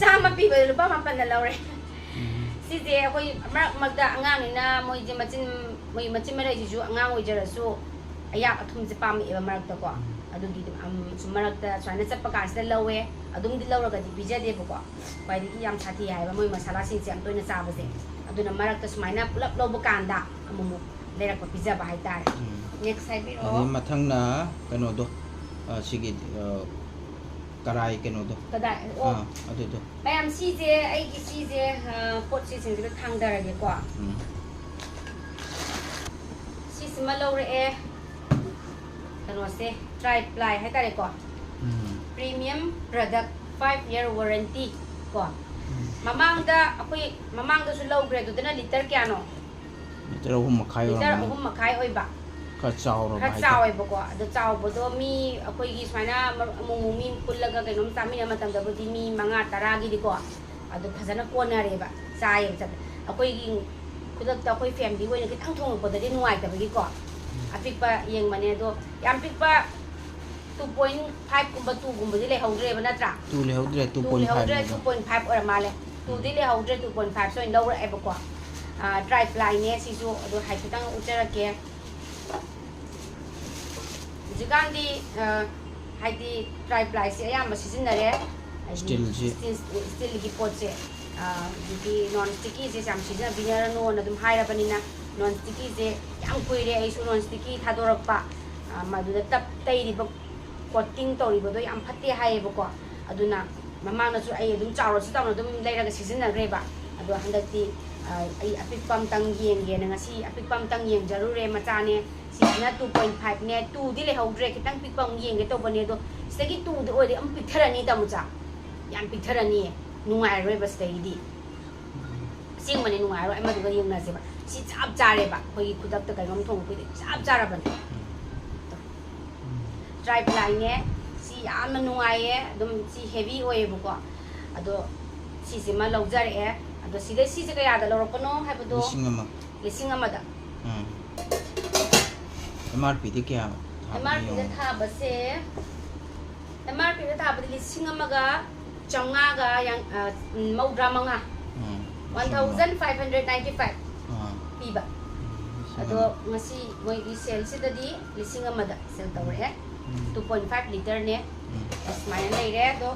ꯆꯥꯝꯃ ꯄꯤꯕꯗ ꯂꯨꯄꯥ ꯃꯥꯄꯟꯗ ꯂꯧꯔꯦ꯫ ꯎꯝ꯫ ꯁꯤꯁꯦ ꯑꯩꯈꯣꯏ ꯃꯔꯛ ꯃꯔꯛꯇ ꯑꯉꯥꯡꯅꯤꯅ ꯃꯣꯏꯁꯦ ꯃꯆꯤꯟ, ꯃꯣꯏ ꯃꯆꯤꯟ ꯃꯔꯩꯁꯤꯁꯨ ꯑꯉꯥꯡ ꯑꯣꯏꯖꯔꯁꯨ ꯑꯌꯥꯛ ꯑꯊꯨꯝꯁꯦ ꯄꯥꯝꯃꯛꯑꯦꯕ ꯃꯔꯛꯇꯀꯣ꯫ ꯎꯝ꯫ ꯑꯗꯨꯒꯤ ꯑꯗꯨꯝ, ꯑꯝ, ꯁꯨꯝ ꯃꯔꯛꯇ ꯁꯨꯃꯥꯏꯅ ꯆꯠꯄ ꯀꯥꯟꯁꯤꯗ ꯂꯧꯋꯦ꯫ ꯑꯗꯨꯝꯗꯤ ꯂꯧꯔꯒꯗꯤ ꯄꯤꯖꯗꯦꯕꯀꯣ꯫ ꯈ꯭ꯋꯥꯏꯗꯒꯤ ꯌꯥꯝ ꯁꯥꯊꯤ ꯍꯥꯏꯕ ꯃꯣꯏ ꯃꯁꯥꯂꯥꯁꯤꯡꯁꯦ ꯌꯥꯝ ꯇꯣꯏꯅ ꯆꯥꯕꯁꯦ꯫ ꯑꯗꯨꯅ ꯃꯔꯛꯇ ꯁꯨꯃꯥꯏꯅ ꯄꯨꯂꯞ ꯂꯧꯕ ꯀꯥꯟꯗ ꯑꯃꯨꯛꯃꯨꯛ ꯂꯩꯔꯛꯄ ꯄꯤꯖꯕ ꯍꯥꯏꯇꯥꯔꯦ꯫ ꯎꯝ꯫ Next ꯍꯥꯏꯕꯤꯔꯛꯑꯣ꯫ ꯑꯗꯩ ꯃꯊꯪꯅ ꯀꯩꯅꯣꯗꯣ, ꯑ, ꯁꯤꯒꯤ, ꯑ, ꯀꯔꯥꯏ ꯀꯩꯅꯣꯗꯣ꯫ ꯀꯗꯥꯏ? ꯑꯣ꯫ ꯑꯥ, ꯑꯗꯨꯗꯣ꯫ ꯃꯌꯥꯝ ꯁꯤꯁꯦ ꯑꯩꯒꯤ ꯁꯤꯁꯦ, ꯑ, ꯄꯣꯠ ꯁꯤꯁꯤꯡꯁꯤꯗ ꯊꯥꯡꯗꯔꯒꯦꯀꯣ꯫ ꯎꯝ꯫ ꯁꯤꯁꯤꯃ ꯂꯧꯔꯛꯑꯦ꯫ ꯀꯩꯅꯣꯁꯦ, tri ply ꯍꯥꯏꯇꯥꯔꯦꯀꯣ꯫ ꯎꯝ꯫ Premium product, five year warranty ꯀꯣ꯫ ꯎꯝ꯫ ꯃꯃꯥꯡꯗ ꯑꯩꯈꯣꯏ ꯃꯃꯥꯡꯗꯁꯨ ꯂꯧꯈ꯭ꯔꯦ꯫ ꯑꯗꯨꯗꯅ litre ꯀꯌꯥꯅꯣ? Litre ꯑꯍꯨꯝ ꯃꯈꯥꯏ litre ꯑꯣꯏꯔꯝꯒꯅꯤ꯫ ꯑꯍꯨꯝ ꯃꯈꯥꯏ ꯑꯣꯏꯕ꯫ ꯈꯔ ꯆꯥꯎꯔꯕ ꯈꯔ ꯍꯥꯏꯇꯥꯔꯦ꯫ ꯆꯥꯎꯋꯦꯕꯀꯣ꯫ ꯑꯗꯣ ꯆꯥꯎꯕꯗꯣ ꯃꯤ ꯑꯩꯈꯣꯏꯒꯤ ꯁꯨꯃꯥꯏꯅ ꯃꯔ-, ꯑꯃꯨꯛ ꯑꯃꯨꯛ ꯃꯤ ꯄꯨꯜꯂꯒ ꯀꯩꯅꯣꯝ ꯆꯥꯃꯤꯟꯅꯕ ꯃꯇꯝꯗꯕꯨꯗꯤ ꯃꯤ ꯃꯉꯥ ꯇꯔꯥꯒꯤꯗꯤꯀꯣ ꯑꯗꯨ ꯐꯖꯅ ꯀꯣꯟꯅꯔꯦꯕ꯫ ꯆꯥꯏꯌꯦꯕ ꯆꯠꯄ꯫ ꯑꯩꯈꯣꯏꯒꯤ ꯈꯨꯗꯛꯇ ꯑꯩꯈꯣꯏ ꯐꯦꯃꯤꯂꯤ ꯑꯣꯏꯅ ꯈꯤꯇꯪ ꯊꯣꯡꯉꯛꯄꯗꯗꯤ ꯅꯨꯡꯉꯥꯏꯇꯕꯒꯤꯀꯣ, ꯑꯄꯤꯛꯄ ꯌꯦꯡꯕꯅꯦ꯫ ꯑꯗꯣ ꯌꯥꯝ ꯄꯤꯛꯄ, two point five ꯀꯨꯝꯕ, two ꯒꯨꯝꯕꯗꯤ ꯂꯩꯍꯧꯗ꯭ꯔꯦꯕ, ꯅꯠꯇ꯭ꯔꯥ? Two ꯂꯩꯍꯧꯗ꯭ꯔꯦ, Two two point five ꯂꯩꯍꯧꯗ꯭ꯔꯦ, ꯅꯦꯕ꯫ Two point five ꯑꯣꯏꯔ ꯃꯥꯜꯂꯦ꯫ Two ꯗꯤ ꯂꯩꯍꯧꯗ꯭ꯔꯦ, two point five ꯁꯦ ꯑꯣꯏꯅ ꯂꯧꯔꯛꯑꯦꯕꯀꯣ꯫ Triply ꯅꯦ ꯁꯤꯁꯨ, ꯑꯗꯣ ꯍꯥꯏꯐꯦꯠꯇꯪ ꯎꯠꯆꯔꯛꯀꯦ꯫ ꯍꯧꯖꯤꯛꯀꯥꯟꯗꯤ, ꯑ, ꯍꯥꯏꯗꯤ, Triply ꯁꯦ ꯑꯌꯥꯝꯕ ꯁꯤꯖꯤꯟꯅꯔꯦ꯫ ꯍꯥꯏꯗꯤ Steel ꯁꯤ꯫ Steel, steel ꯒꯤ ꯄꯣꯠꯁꯦ, ꯑ, ꯍꯧꯖꯤꯛꯀꯤ non sticky ꯁꯦ ꯌꯥꯝ ꯁꯤꯖꯤꯟꯅꯕꯤꯅꯔꯅꯣꯅ ꯑꯗꯨꯝ ꯍꯥꯏꯔꯕꯅꯤꯅ, non sticky ꯁꯦ ꯌꯥꯝ ꯀꯨꯏꯔꯦ ꯑꯩꯁꯨ non sticky ꯊꯥꯗꯣꯔꯛꯄ꯫ ꯑ, ꯃꯗꯨꯗ ꯇꯞ ꯇꯩꯔꯤꯕ, coating ꯇꯧꯔꯤꯕꯗꯣ ꯌꯥꯝ ꯐꯠꯇꯦ ꯍꯥꯏꯌꯦꯕꯀꯣ꯫ ꯑꯗꯨꯅ ꯃꯃꯥꯡꯗꯁꯨ ꯑꯩ ꯑꯗꯨꯝ ꯆꯥꯎꯔꯁꯨ ꯆꯥꯎꯅ ꯑꯗꯨꯝ ꯂꯩꯔꯒ ꯁꯤꯖꯤꯟꯅꯈ꯭ꯔꯦꯕ꯫ ꯑꯗꯣ ꯍꯟꯗꯛꯇꯤ, ꯑ, ꯑꯩ ꯑꯄꯤꯛꯄ ꯑꯝꯇꯪ ꯌꯦꯡꯒꯦꯅ ꯉꯁꯤ ꯑꯄꯤꯛꯄ ꯑꯝꯇꯪ ꯌꯦꯡꯖꯔꯨꯔꯦ, ꯃꯆꯥꯅꯦ꯫ ꯁꯤꯁꯤꯅ two point five ꯅꯦ, two ꯗꯤ ꯂꯩꯍꯧꯗ꯭ꯔꯦ, ꯈꯤꯇꯪ ꯄꯤꯛꯄ ꯑꯃꯨꯛ ꯌꯦꯡꯒꯦ ꯇꯧꯕꯅꯦ꯫ ꯑꯗꯣ ꯁꯤꯗꯒꯤ two ꯗꯤ ꯑꯣꯏꯔꯗꯤ ꯑꯃꯨꯛ ꯄꯤꯛꯊꯔꯅꯤ, ꯇꯥꯃꯣꯆꯥ, ꯌꯥꯝ ꯄꯤꯛꯊꯔꯅꯤꯌꯦ, ꯅꯨꯡꯉꯥꯏꯔꯔꯣꯏꯕ ꯁꯤꯗꯒꯤꯗꯤ꯫ ꯑꯁꯦꯡꯕꯅꯦ, ꯅꯨꯡꯉꯥꯏꯔꯣꯏ꯫ ꯑꯃꯗꯨꯒ ꯌꯦꯡꯅꯁꯦꯕ꯫ ꯁꯤ ꯆꯞ ꯆꯥꯔꯦꯕ, ꯑꯩꯈꯣꯏꯒꯤ ꯈꯨꯗꯛꯇ ꯀꯩꯅꯣꯝ ꯊꯣꯡꯕ ꯈꯨꯗꯤꯡ ꯆꯞ ꯆꯥꯔꯕꯅꯦ꯫ Triply ꯅꯦ꯫ ꯁꯤ ꯌꯥꯝꯅ ꯅꯨꯡꯉꯥꯏꯌꯦ꯫ ꯑꯗꯨꯝ ꯁꯤ heavy ꯑꯣꯏꯌꯦꯕꯀꯣ꯫ ꯑꯗꯣ ꯁꯤꯁꯤꯃ ꯂꯧꯖꯔꯛꯑꯦ꯫ ꯑꯗꯣ ꯁꯤꯗ ꯁꯤꯁꯦ ꯀꯌꯥꯗ ꯂꯧꯔꯛꯄꯅꯣ ꯍꯥꯏꯕꯗꯣ? ꯂꯤꯁꯤꯡ ꯑꯃ꯫ ꯂꯤꯁꯤꯡ ꯑꯃꯗ꯫ ꯎꯝ꯫ MRP ꯗꯤ ꯀꯌꯥ ꯊꯥꯕꯅꯣ MRP ꯗ ꯌꯦꯡꯉꯣ꯫ ꯊꯥꯕꯁꯦ, MRP ꯗ ꯊꯥꯕꯗꯤ ꯂꯤꯁꯤꯡ ꯑꯃꯒ ꯆꯥꯝꯃꯉꯥꯒ ꯌꯥꯡ-, ꯑ, ꯃꯧꯗ꯭ꯔꯥ ꯃꯉꯥ꯫ ꯎꯝ, One thousand five hundred ninety five ꯑꯥ꯫ ꯄꯤꯕ꯫ ꯎꯝ, ꯂꯤꯁꯤꯡ ꯑꯗꯣ ꯑꯃ꯫ ꯉꯁꯤ ꯃꯣꯏꯒꯤ sale ꯁꯤꯗꯗꯤ ꯂꯤꯁꯤꯡ ꯑꯃꯗ sale ꯇꯧꯔꯛꯑꯦ꯫ ꯎꯝ꯫ Two point five litre ꯅꯦ꯫ ꯎꯝ꯫ ꯑꯁꯨꯃꯥꯏꯅ ꯂꯩꯔꯦ꯫ ꯑꯗꯣ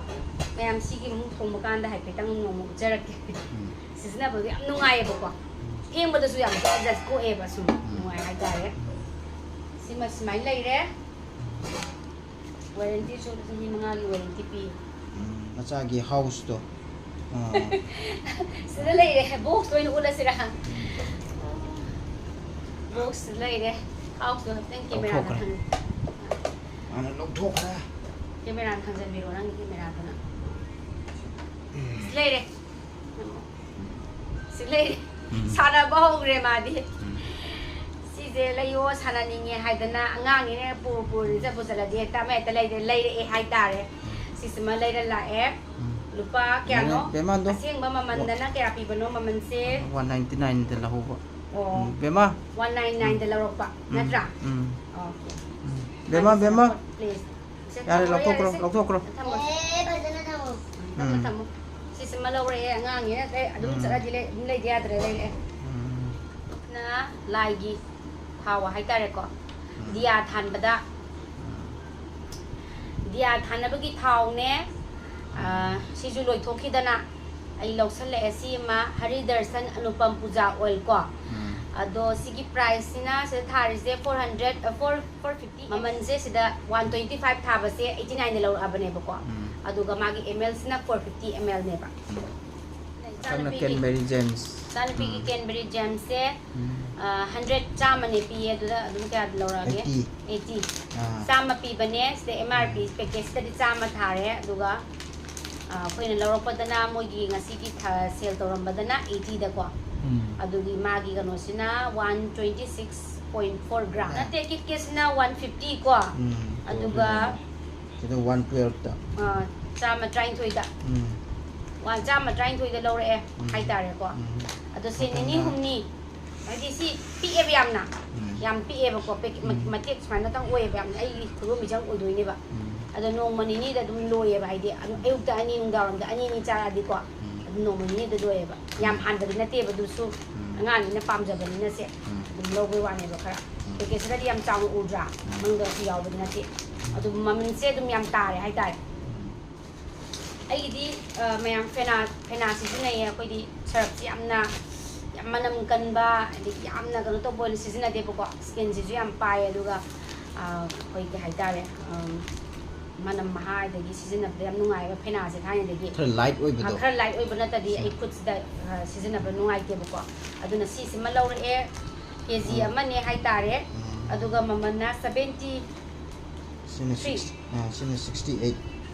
ꯃꯌꯥꯝ ꯁꯤꯒꯤ ꯑꯃꯨꯛ ꯊꯣꯡꯕ ꯀꯥꯟꯗ ꯍꯥꯏꯐꯦꯠꯇꯪ ꯅꯣꯡꯃ ꯎꯠꯆꯔꯛꯀꯦ꯫ ꯎꯝ꯫ ꯁꯤꯖꯤꯟꯅꯕꯗꯣ ꯌꯥꯝ ꯅꯨꯡꯉꯥꯏꯌꯦꯕꯀꯣ꯫ ꯎꯝ꯫ ꯐꯦꯡꯕꯗꯁꯨ ꯌꯥꯝ just ꯀꯣꯛꯑꯦꯕ, ꯁꯨꯝ ꯎꯝ꯫ ꯅꯨꯡꯉꯥꯏ ꯍꯥꯏꯇꯥꯔꯦ꯫ ꯎꯝ꯫ ꯁꯤꯃ ꯁꯨꯃꯥꯏꯅ ꯂꯩꯔꯦ꯫ Warranty ꯁꯨ ꯆꯍꯤ ꯃꯉꯥꯒꯤ warranty ꯄꯤ꯫ ꯎꯝ, ꯃꯆꯥꯒꯤ house ꯇꯣ꯫ ꯑꯥ꯫ ꯁꯤꯗ ꯂꯩꯔꯦ, box ꯇꯣ ꯑꯣꯏꯅ ꯎꯠꯂꯁꯤꯔꯥ? Box ꯁꯤꯗ ꯂꯩꯔꯦ, house ꯇꯣ ꯍꯥꯏꯐꯦꯠꯇꯪ camera ꯗ ꯂꯧꯊꯣꯛꯈ꯭ꯔꯦ꯫ ꯊꯝ-, ꯃꯥꯅ ꯂꯧꯊꯣꯛꯈ꯭ꯔꯦ꯫ Camera ꯗ ꯊꯝꯖꯟꯕꯤꯔꯣ, ꯅꯪꯒꯤ camera ꯗꯨꯅ꯫ ꯁꯤ ꯂꯩꯔꯦ꯫ ꯁꯤ ꯂꯩꯔꯦ꯫ ꯎꯝ꯫ ꯁꯥꯟꯅꯕ ꯍꯧꯈ꯭ꯔꯦ ꯃꯥꯗꯤ꯫ ꯎꯝ꯫ ꯁꯤꯁꯦ ꯂꯩꯌꯣ, ꯁꯥꯟꯅꯅꯤꯡꯉꯦ ꯍꯥꯏꯗꯅ ꯑꯉꯥꯡꯅꯤꯅ ꯄꯨ ꯄꯨꯔ ꯆꯠꯄꯨ ꯆꯠꯂꯗꯤ ꯍꯦꯛꯇ ꯑꯃ ꯍꯦꯛꯇ ꯂꯩꯔꯦ, ꯂꯩꯔꯛꯑꯦ ꯍꯥꯏꯇꯥꯔꯦ꯫ ꯁꯤꯁꯤꯃ ꯂꯩꯔ ꯂꯥꯛꯑꯦ꯫ ꯎꯝ꯫ ꯂꯨꯄꯥ ꯀꯌꯥꯅꯣ? ꯕꯦꯝꯃ, ꯑꯗꯣ ꯑꯁꯦꯡꯕ ꯃꯃꯜꯗꯅ ꯀꯌꯥ ꯄꯤꯕꯅꯣ? ꯃꯃꯜꯁꯦ ꯋꯥꯟ ꯅꯥꯏꯟꯇꯤ ꯅꯥꯏꯟꯗ ꯂꯧꯍꯧꯕ꯫ ꯑꯣ, ꯎꯝ, ꯕꯦꯝꯃ, ꯋꯥꯟ ꯅꯥꯏꯟ ꯅꯥꯏꯟꯗ ꯂꯧꯔꯛꯄ ꯎꯝ, ꯅꯠꯇ꯭ꯔꯥ? ꯎꯝ, ꯑꯣꯀꯦ꯫ ꯎꯝ, ꯕꯦꯝꯃ, ꯕꯦꯝꯃ, ꯄ꯭ꯂꯤꯁ꯫ ꯁꯦ, ꯌꯥꯔꯦ, ꯊꯝꯃꯣ, ꯂꯧꯊꯣꯛꯈ꯭ꯔꯣ, ꯌꯥꯔꯦꯁꯦ꯫ ꯂꯧꯊꯣꯛꯈ꯭ꯔꯣ꯫ ꯊꯝꯃꯣ꯫ ꯑꯦ, ꯐꯖꯅ ꯊꯝꯃꯣ꯫ ꯊꯝꯃꯣ, ꯎꯝ꯫ ꯊꯝꯃꯣ꯫ ꯁꯤꯁꯤꯃ ꯂꯧꯔꯛꯑꯦ ꯑꯉꯥꯡꯅꯤꯅ꯫ ꯑꯦ, ꯑꯗꯨꯝ ꯎꯝ꯫ ꯆꯠꯂꯗꯤ ꯂꯩ-, ꯑꯗꯨꯝ ꯂꯩꯗ ꯌꯥꯗ꯭ꯔꯦ, ꯂꯩꯔꯛꯑꯦ꯫ ꯎꯝ, ꯅ ꯂꯥꯏꯒꯤ ꯊꯥꯎ ꯍꯥꯏꯇꯥꯔꯦꯀꯣ, ꯗꯤꯌꯥ ꯊꯥꯟꯕꯗ, ꯗꯤꯌꯥ ꯊꯥꯅꯕꯒꯤ ꯊꯥꯎꯅꯦ꯫ ꯑꯥ, ꯁꯤꯁꯨ ꯂꯣꯏꯊꯣꯛꯈꯤꯗꯅ ꯑꯩ ꯂꯧꯁꯜꯂꯛꯑꯦ꯫ ꯁꯤ ꯑꯃ ꯍꯔꯤ ꯗꯔꯁꯟ ꯑꯅꯨꯄꯝ ꯄꯨꯖꯥ ꯑꯣꯏꯜ ꯀꯣ꯫ ꯎꯝ, ꯑꯗꯣ ꯁꯤꯒꯤ ꯄ꯭ꯔꯥꯏꯁꯁꯤꯅ ꯁꯤꯗ ꯊꯥꯔꯤꯁꯦ four hundred, four, four fifty. ꯃꯃꯜꯁꯦ ꯁꯤꯗ ꯋꯥꯟ ꯇ꯭ꯋꯦꯟꯇꯤ ꯐꯥꯏꯚ ꯊꯥꯕꯁꯦ ꯑꯩꯠꯇꯤ ꯅꯥꯏꯟꯗ ꯂꯧꯔꯛꯑꯕꯅꯦꯕꯀꯣ꯫ ꯎꯝ꯫ ꯑꯗꯨꯒ ꯃꯥꯒꯤ ꯑꯦꯝ ꯑꯦꯜꯁꯤꯅ ꯐꯣꯔ ꯐꯤꯐꯇꯤ ꯑꯦꯝ ꯑꯦꯜꯅꯦꯕ꯫ ꯃꯊꯪꯅ ꯀꯦꯟꯕꯦꯔꯤ ꯖꯦꯝꯁ꯫ ꯏꯆꯥꯅꯨꯄꯤꯒꯤ ꯎꯝ꯫ ꯀꯦꯟꯕꯦꯔꯤ ꯖꯦꯝꯁꯁꯦ ꯎꯝ꯫ ꯍꯟꯗ꯭ꯔꯦꯠ, ꯆꯥꯝꯃꯅꯦ ꯄꯤꯌꯦ꯫ ꯑꯗꯨꯗ ꯑꯗꯨꯝ ꯀꯌꯥ ꯂꯧꯔꯛꯑꯒꯦ? ꯑꯩꯠꯇꯤ꯫ ꯑꯩꯠꯇꯤ꯫ ꯑꯥ꯫ ꯆꯥꯝꯃ ꯄꯤꯕꯅꯦ꯫ ꯁꯤꯗ ꯑꯦꯝ ꯑꯥꯔ ꯄꯤ ꯄꯦꯀꯦꯖꯇꯗꯤ ꯆꯥꯝꯃ ꯊꯥꯔꯦ꯫ ꯑꯗꯨꯒ ꯑ, ꯑꯩꯈꯣꯏꯅ ꯂꯧꯔꯛꯄꯗꯅ ꯃꯣꯏꯒꯤ ꯉꯁꯤꯒꯤ ꯊ-, ꯁꯦꯜ ꯇꯧꯔꯝꯕꯗꯅ ꯑꯩꯠꯇꯤꯗꯀꯣ꯫ ꯎꯝ꯫ ꯑꯗꯨꯒꯤ ꯃꯥꯒꯤ ꯀꯩꯅꯣꯁꯤꯅ one twenty six point four gram. ꯑꯥ꯫ ꯅꯠꯇꯦ, ꯀꯤꯠꯀꯦꯠꯁꯤꯅ ꯋꯥꯟ ꯐꯤꯐꯇꯤ ꯀꯣ꯫ ꯎꯝ꯫ ꯑꯗꯨꯒ ꯁꯤꯗ ꯋꯥꯟ ꯇꯨꯌꯦꯜꯐꯇ꯫ ꯑ, ꯆꯥꯝꯃ ꯇꯔꯥꯅꯤꯊꯣꯏꯗ꯫ ꯎꯝ꯫ ꯋꯥꯟ, ꯆꯥꯝꯃ ꯇꯔꯥꯅꯤꯊꯣꯏꯗ ꯂꯧꯔꯛꯑꯦ ꯎꯝ꯫ ꯍꯥꯏꯇꯥꯔꯦꯀꯣ꯫ ꯎꯝ꯫ ꯑꯗꯣ ꯁꯦ ꯅꯤꯅꯤ ꯃꯊꯪꯅ ꯍꯨꯝꯅꯤ꯫ ꯍꯥꯏꯗꯤ ꯁꯤ ꯄꯤꯛꯑꯦꯕ ꯌꯥꯝꯅ꯫ ꯎꯝ꯫ ꯌꯥꯝ ꯄꯤꯛꯑꯦꯕ ꯀꯣ, ꯄꯦꯛ-, ꯃ-, ꯎꯝ꯫ ꯃꯇꯦꯛ ꯁꯨꯃꯥꯏꯅꯇꯪ ꯑꯣꯏꯌꯦꯕ, ꯌꯥꯝꯅ ꯑꯩꯒꯤ ꯈꯨꯗꯣꯝꯕꯤꯖꯪ ꯑꯣꯏꯗꯣꯏꯅꯦꯕ꯫ ꯎꯝ꯫ ꯑꯗꯣ ꯅꯣꯡꯃ ꯅꯤꯅꯤꯗ ꯑꯗꯨꯝ ꯂꯣꯏꯌꯦꯕ, ꯍꯥꯏꯗꯤ ꯑꯗꯨꯝ ꯑꯌꯨꯛꯇ ꯑꯅꯤ, ꯅꯨꯡꯗꯥꯡꯋꯥꯏꯔꯝꯗ ꯑꯅꯤ ꯑꯅꯤ ꯆꯥꯔꯛꯑꯗꯤꯀꯣ, ꯎꯝ꯫ ꯑꯗꯨꯝ ꯅꯣꯡꯃ ꯅꯤꯅꯤꯗ ꯂꯣꯏꯌꯦꯕ꯫ ꯌꯥꯝ ꯎꯝ꯫ ꯍꯥꯟꯕꯗꯤ ꯅꯠꯇꯦꯕ ꯑꯗꯨꯁꯨ, ꯎꯝ꯫ ꯑꯉꯥꯡꯅꯤꯅ ꯄꯥꯝꯖꯕꯅꯤꯅ ꯁꯦ ꯎꯝ꯫ ꯑꯗꯨꯝ ꯂꯧꯕꯩ ꯋꯥꯅꯦꯕ ꯈꯔ꯫ ꯎꯝ꯫ ꯄꯦꯀꯦꯖꯇꯗꯤ ꯌꯥꯝ ꯆꯥꯎꯅ ꯎꯗ꯭ꯔꯥ? ꯎꯝ꯫ ꯃꯅꯨꯡꯗ ꯌꯥꯎꯕꯗꯤ ꯅꯠꯇꯦ꯫ ꯑꯗꯨꯝ ꯃꯃꯜꯁꯦ ꯑꯗꯨꯝ ꯌꯥꯝ ꯇꯥꯔꯦ ꯍꯥꯏꯇꯥꯔꯦ꯫ ꯑꯩꯒꯤꯗꯤ, ꯑ, ꯃꯌꯥꯝ ꯐꯦꯅꯥ, ꯐꯦꯅꯥ ꯁꯤꯖꯤꯟꯅꯩꯌꯦ꯫ ꯑꯩꯈꯣꯏꯗꯤ ꯁꯔꯞꯁꯦ ꯌꯥꯝꯅ, ꯌꯥꯝ ꯃꯅꯝ ꯀꯟꯕ, ꯑꯗꯒꯤ ꯌꯥꯝꯅ ꯀꯩꯅꯣ ꯇꯧꯕ ꯑꯣꯏꯅ ꯁꯤꯖꯤꯟꯅꯗꯦꯕꯀꯣ꯫ ꯁ꯭ꯀꯤꯟꯁꯤꯁꯨ ꯌꯥꯝ ꯄꯥꯏ, ꯑꯗꯨꯒ, ꯑ, ꯑꯩꯈꯣꯏ ꯀꯩ ꯍꯥꯏꯇꯥꯔꯦ, ꯑꯝ, ꯃꯅꯝ ꯃꯍꯥ, ꯑꯗꯒꯤ ꯁꯤꯖꯤꯟꯅꯕꯗ ꯌꯥꯝ ꯅꯨꯡꯉꯥꯏꯕ ꯐꯦꯅꯥꯁꯦ ꯊꯥꯏꯅꯗꯒꯤ꯫ ꯈꯔ ꯂꯥꯏꯠ ꯑꯣꯏꯕꯗꯣ꯫ ꯑ, ꯈꯔ ꯂꯥꯏꯠ ꯑꯣꯏꯕ ꯅꯠꯇ꯭ꯔꯗꯤ ꯑꯩ ꯈꯨꯠꯁꯤꯗ, ꯑ, ꯁꯤꯖꯤꯟꯅꯕ ꯅꯨꯡꯉꯥꯏꯇꯦꯕꯀꯣ꯫ ꯑꯗꯨꯅ ꯁꯤꯁꯤꯃ ꯂꯧꯔꯛꯑꯦ, ꯀꯦ ꯖꯤ ꯎꯝ꯫ ꯑꯃꯅꯦ ꯍꯥꯏꯇꯥꯔꯦ꯫ ꯎꯝ꯫ ꯑꯗꯨꯒ ꯃꯃꯜꯅ ꯁꯕꯦꯟꯇꯤ ꯁꯤꯅ ꯊ꯭ꯔꯤ꯫ ꯁꯤꯛꯁ-, ꯑ, ꯁꯤꯅ ꯁꯤꯛꯁꯇꯤ ꯑꯩꯠ꯫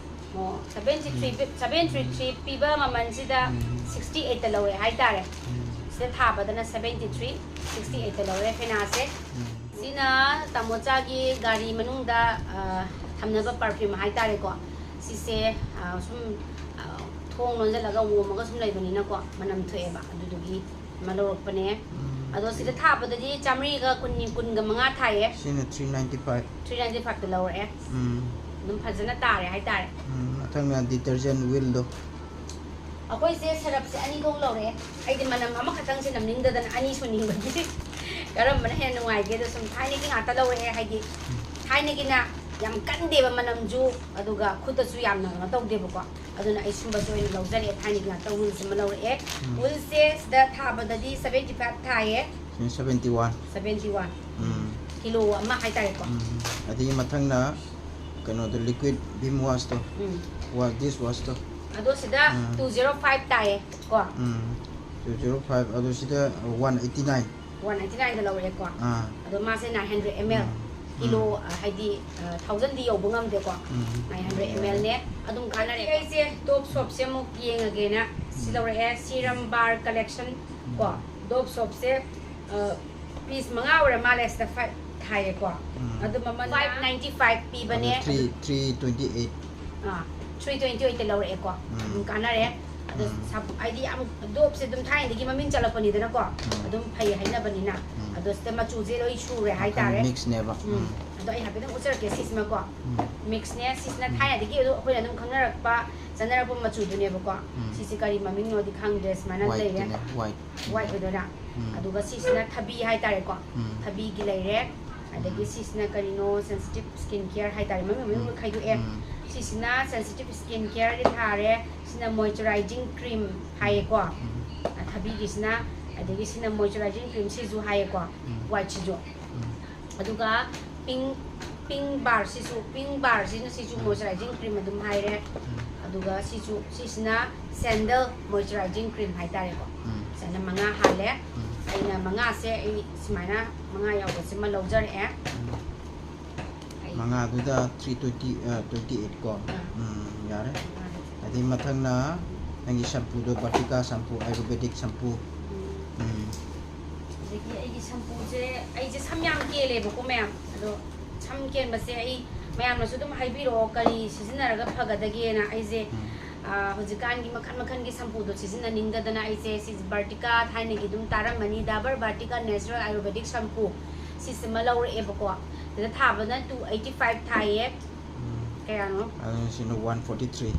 ꯑꯣ, ꯁꯕꯦꯟꯇꯤ ꯊ꯭ꯔꯤ ꯎꯝ꯫ ꯄꯤ-, ꯁꯕꯦꯟꯇꯤ ꯊ꯭ꯔꯤ ꯄꯤꯕ ꯃꯃꯜꯁꯤꯗ ꯎꯝ꯫ ꯁꯤꯛꯁꯇꯤ ꯑꯩꯠꯇ ꯂꯧꯔꯦ ꯍꯥꯏꯇꯥꯔꯦ꯫ ꯎꯝ꯫ ꯁꯤꯗ ꯊꯥꯕꯗꯅ ꯁꯕꯦꯟꯇꯤ ꯊ꯭ꯔꯤ, ꯁꯤꯛꯁꯇꯤ ꯑꯩꯠꯇ ꯂꯧꯔꯦ ꯐꯦꯅꯥꯁꯦ꯫ ꯎꯝ꯫ ꯁꯤꯅ ꯇꯥꯃꯣꯆꯥꯒꯤ ꯒꯥꯔꯤ ꯃꯅꯨꯡꯗ, ꯑ, ꯊꯝꯅꯕ ꯄꯔꯐ꯭ꯌꯨꯝ ꯍꯥꯏꯇꯥꯔꯦꯀꯣ꯫ ꯁꯤꯁꯦ, ꯑ, ꯁꯨꯝ, ꯑ, ꯊꯣꯡ ꯂꯣꯟꯁꯤꯜꯂꯒ ꯑꯣꯝꯃꯒ ꯁꯨꯝ ꯂꯩꯕꯅꯤꯅꯀꯣ, ꯃꯅꯝ ꯊꯣꯛꯑꯦꯕ, ꯑꯗꯨꯗꯨꯒꯤ ꯑꯃ ꯂꯧꯔꯛꯄꯅꯦ꯫ ꯎꯝ꯫ ꯑꯗꯣ ꯁꯤꯗ ꯊꯥꯕꯗꯗꯤ ꯆꯥꯝꯃꯔꯤꯒ ꯀꯨꯟ, ꯀꯨꯟꯒ ꯃꯉꯥ ꯊꯥꯏꯌꯦ꯫ ꯁꯤꯅ three ninety five. Three ninety ꯐꯥꯏꯚꯇ ꯂꯧꯔꯛꯑꯦ꯫ ꯎꯝ꯫ ꯑꯗꯨꯝ ꯐꯖꯅ ꯇꯥꯔꯦ ꯍꯥꯏꯇꯥꯔꯦ꯫ ꯎꯝ, ꯃꯊꯪꯅ detergent wheelꯗꯣ꯫ ꯑꯩꯈꯣꯏꯁꯦ ꯁꯔꯞꯁꯦ ꯑꯅꯤ ꯊꯣꯛ ꯂꯧꯔꯛꯑꯦ꯫ ꯑꯩꯗꯤ ꯃꯅꯝ ꯑꯃꯈꯛꯇꯪꯁꯦ ꯅꯝꯅꯤꯡꯗꯗꯅ ꯑꯅꯤ ꯁꯨꯅꯤꯡꯕꯒꯤ꯫ ꯀꯔꯝꯕꯅ ꯍꯦꯟꯅ ꯅꯨꯡꯉꯥꯏꯒꯦꯗꯣ ꯁꯨꯝ ꯊꯥꯏꯅꯒꯤ ꯉꯥꯛꯇ ꯂꯧꯔꯛꯑꯦ, ꯍꯥꯏꯗꯤ ꯊꯥꯏꯅꯒꯤꯅ ꯌꯥꯝ ꯀꯟꯗꯦꯕ ꯃꯅꯝꯁꯨ, ꯑꯗꯨꯒ ꯈꯨꯠꯇꯁꯨ ꯌꯥꯝꯅ ꯀꯩꯅꯣ ꯇꯧꯗꯦꯕꯀꯣ꯫ ꯑꯗꯨꯅ ꯑꯩ ꯁꯨꯝꯕꯁꯦ ꯑꯣꯏꯅ ꯂꯧꯖꯔꯛꯑꯦ, ꯊꯥꯏꯅꯒꯤ ꯉꯥꯛꯇ wheelꯁꯤꯃ ꯂꯧꯔꯛꯑꯦ꯫ ꯎꯝ꯫ Wheelꯁꯦ ꯁꯤꯗ ꯊꯥꯕꯗꯗꯤ seventy five ꯊꯥꯏꯌꯦ꯫ ꯁꯤꯅ seventy one꯫ Seventy one꯫ ꯎꯝ꯫ ꯀꯤꯂꯣ ꯑꯃ ꯍꯥꯏꯇꯥꯔꯦꯀꯣ꯫ ꯎꯝ꯫ ꯑꯗꯒꯤ ꯃꯊꯪꯅ ꯀꯩꯅꯣꯗꯣ, liquid vim washꯇꯣ꯫ ꯎꯝ꯫ Wash, dish washꯇꯣ꯫ ꯑꯗꯣ ꯁꯤꯗ ꯎꯝ꯫ Two zero five ꯇꯥꯏꯌꯦ ꯀꯣ꯫ ꯎꯝ꯫ Two zero five, ꯑꯗꯣ ꯁꯤꯗ one eighty nine꯫ One ninety nineꯗ ꯂꯧꯔꯛꯑꯦꯀꯣ꯫ ꯑꯥ꯫ ꯑꯗꯣ ꯃꯥꯁꯦ nine hundred ml꯫ ꯎꯝ꯫ ꯀꯤꯂꯣ, ꯎꯝ꯫ ꯑ, ꯍꯥꯏꯗꯤ, ꯑ, thousandꯗꯤ ꯌꯧꯕ ꯉꯝꯗꯦꯀꯣ꯫ ꯎꯝ꯫ Nine hundred mlꯅꯦ꯫ ꯑꯗꯨꯝ ꯀꯥꯟꯅꯔꯦ꯫ ꯑꯩꯁꯦ Dove soapꯁꯦ ꯑꯃꯨꯛ ꯌꯦꯡꯉꯒꯦꯅ ꯁꯤ ꯎꯝ꯫ ꯂꯧꯔꯛꯑꯦ, Serum Bar Collection ꯀꯣ꯫ ꯎꯝ꯫ Dove soapꯁꯦ, ꯑ, piece ꯃꯉꯥ ꯑꯣꯏꯔ ꯃꯥꯜꯂꯦ, ꯁꯤꯗ five ꯊꯥꯏꯌꯦꯀꯣ꯫ ꯎꯝ꯫ ꯑꯗꯨ ꯃꯃꯜ five ninety five ꯄꯤꯕꯅꯦ꯫ ꯑꯗꯣ three, three twenty eight꯫ ꯑꯥ, three twenty eight ꯂꯧꯔꯛꯑꯦꯀꯣ꯫ ꯎꯝ꯫ ꯑꯗꯨꯝ ꯀꯥꯟꯅꯔꯦ꯫ ꯑꯗꯣ ꯎꯝ꯫ ꯁꯥꯞ-, ꯍꯥꯏꯗꯤ ꯌꯥꯝ Doveꯁꯦ ꯑꯗꯨꯝ ꯊꯥꯏꯅꯗꯒꯤ ꯃꯃꯤꯡ ꯆꯠꯂꯛꯄꯅꯤꯗꯅꯀꯣ꯫ ꯎꯝ꯫ ꯑꯗꯨꯝ ꯐꯩ ꯍꯥꯏꯅꯕꯅꯤꯅ꯫ ꯎꯝ꯫ ꯑꯗꯣ ꯁꯤꯗ ꯃꯆꯨꯁꯦ ꯂꯣꯏ ꯁꯨꯔꯦ ꯃꯈꯜ ꯍꯥꯏꯇꯥꯔꯦ꯫ Mixꯅꯦꯕ꯫ ꯎꯝ꯫ ꯎꯝ꯫ ꯑꯗꯣ ꯑꯩ ꯍꯥꯏꯐꯦꯠꯇꯪ ꯎꯠꯆꯔꯛꯀꯦ ꯁꯤꯁꯤꯃꯀꯣ꯫ ꯎꯝ꯫ Mixꯅꯦ, ꯁꯤꯁꯤꯅ ꯎꯝ꯫ ꯊꯥꯏꯅꯗꯒꯤ ꯑꯗꯨꯝ ꯑꯩꯈꯣꯏꯅ ꯑꯗꯨꯝ ꯈꯪꯅꯔꯛꯄ, ꯆꯠꯅꯔꯛꯄ ꯃꯆꯨꯗꯨꯅꯦꯕꯀꯣ꯫ ꯎꯝ꯫ ꯁꯤꯁꯦ ꯀꯔꯤ ꯃꯃꯤꯡꯅꯣꯗꯤ ꯈꯪꯗ꯭ꯔꯦ, ꯁꯨꯃꯥꯏꯅ ꯂꯩꯔꯦ꯫ Whiteꯇꯨꯅꯦ, white꯫ White ꯑꯣꯏꯗꯣꯏꯔꯥ? ꯎꯝ꯫ ꯑꯗꯨꯒ ꯁꯤꯁꯤꯅ ꯊꯕꯤ ꯍꯥꯏꯇꯥꯔꯦꯀꯣ꯫ ꯎꯝ꯫ ꯊꯕꯤꯒꯤ ꯂꯩꯔꯦ꯫ ꯑꯗꯒꯤ ꯎꯝ꯫ ꯁꯤꯁꯤꯅ ꯀꯔꯤꯅꯣ, sensitive skin care ꯍꯥꯏꯇꯥꯔꯦ, ꯃꯃꯤꯡ ꯃꯃꯤꯡ ꯎꯝ꯫ ꯂꯣꯏ ꯈꯥꯏꯗꯣꯛꯑꯦ꯫ ꯎꯝ꯫ ꯁꯤꯁꯤꯅ sensitive skin careꯒꯤ ꯊꯥꯔꯦ, ꯁꯤꯅ moisturizing cream ꯍꯥꯏꯌꯦꯀꯣ꯫ ꯎꯝ꯫ ꯑ, ꯊꯕꯤꯒꯤꯁꯤꯅ, ꯑꯗꯒꯤ ꯁꯤꯅ moisturizing cream ꯁꯤꯁꯨ ꯍꯥꯏꯌꯦꯀꯣ, ꯎꯝ꯫ Whiteꯁꯤꯁꯨ꯫ ꯎꯝ꯫ ꯑꯗꯨꯒ pink, pink barꯁꯤꯁꯨ, pink barꯁꯤꯅ ꯁꯤꯁꯨ ꯎꯝ꯫ Moisturizing cream ꯑꯗꯨꯝ ꯍꯥꯏꯔꯦ꯫ ꯎꯝ꯫ ꯑꯗꯨꯒ ꯁꯤꯁꯨ, ꯁꯤꯁꯤꯅ sandal moisturizing cream ꯍꯥꯏꯇꯥꯔꯦꯀꯣ꯫ ꯎꯝ꯫ ꯁꯨꯃꯥꯏꯅ ꯃꯉꯥ ꯍꯥꯜꯂꯦ꯫ ꯎꯝ꯫ ꯑꯩꯅ ꯃꯉꯥꯁꯦ ꯑꯩ ꯁꯨꯃꯥꯏꯅ ꯃꯉꯥ ꯌꯥꯎꯕꯁꯤꯃ ꯂꯧꯖꯔꯛꯑꯦ꯫ ꯎꯝ꯫ ꯑꯩ ꯃꯉꯥꯗꯨꯗ three twenty, ꯑ, twenty eight ꯀꯣ? ꯑꯥ꯫ ꯎꯝ, ꯌꯥꯔꯦ꯫ ꯃꯉꯥꯗꯨ꯫ ꯑꯗꯩ ꯃꯊꯪꯅ ꯅꯪꯒꯤ shampooꯗꯣ, Vatika shampoo, Ayurvedic shampoo꯫ ꯎꯝ꯫ ꯎꯝ꯫ ꯑꯗꯒꯤ ꯑꯩꯒꯤ shampooꯁꯦ, ꯑꯩꯁꯦ ꯁꯝ ꯌꯥꯝ ꯀꯦꯜꯂꯦꯕꯀꯣ ꯃꯌꯥꯝ꯫ ꯑꯗꯣ ꯁꯝ ꯀꯦꯟꯕꯁꯦ ꯑꯩ, ꯃꯌꯥꯝꯅꯁꯨ ꯑꯗꯨꯝ ꯍꯥꯏꯕꯤꯔꯛꯑꯣ, ꯀꯔꯤ ꯁꯤꯖꯤꯟꯅꯔꯒ ꯐꯒꯗꯒꯦꯅ꯫ ꯑꯩꯁꯦ ꯎꯝ꯫ ꯍꯧꯖꯤꯛꯀꯥꯟꯒꯤ ꯃꯈꯜ ꯃꯈꯜꯒꯤ ꯁꯝꯄꯨꯗꯣ ꯁꯤꯖꯤꯟꯅꯅꯤꯡꯗꯗꯅ ꯑꯩꯁꯦ ꯁꯤ ꯚꯔꯇꯤꯀꯥ, ꯊꯥꯏꯅꯒꯤ ꯑꯗꯨꯝ ꯇꯥꯔꯝꯃꯅꯤ, ꯗꯥꯕꯔ ꯚꯔꯇꯤꯀꯥ natural ayurvedic shampoo, ꯁꯤꯁꯤꯃ ꯂꯧꯔꯛꯑꯦꯕꯀꯣ꯫ ꯁꯤꯗ ꯊꯥꯕꯅ two eighty five ꯊꯥꯏꯌꯦ꯫ ꯎꯝ꯫ ꯀꯌꯥꯅꯣ? ꯑꯗꯨꯅ ꯁꯤꯅ one forty three꯫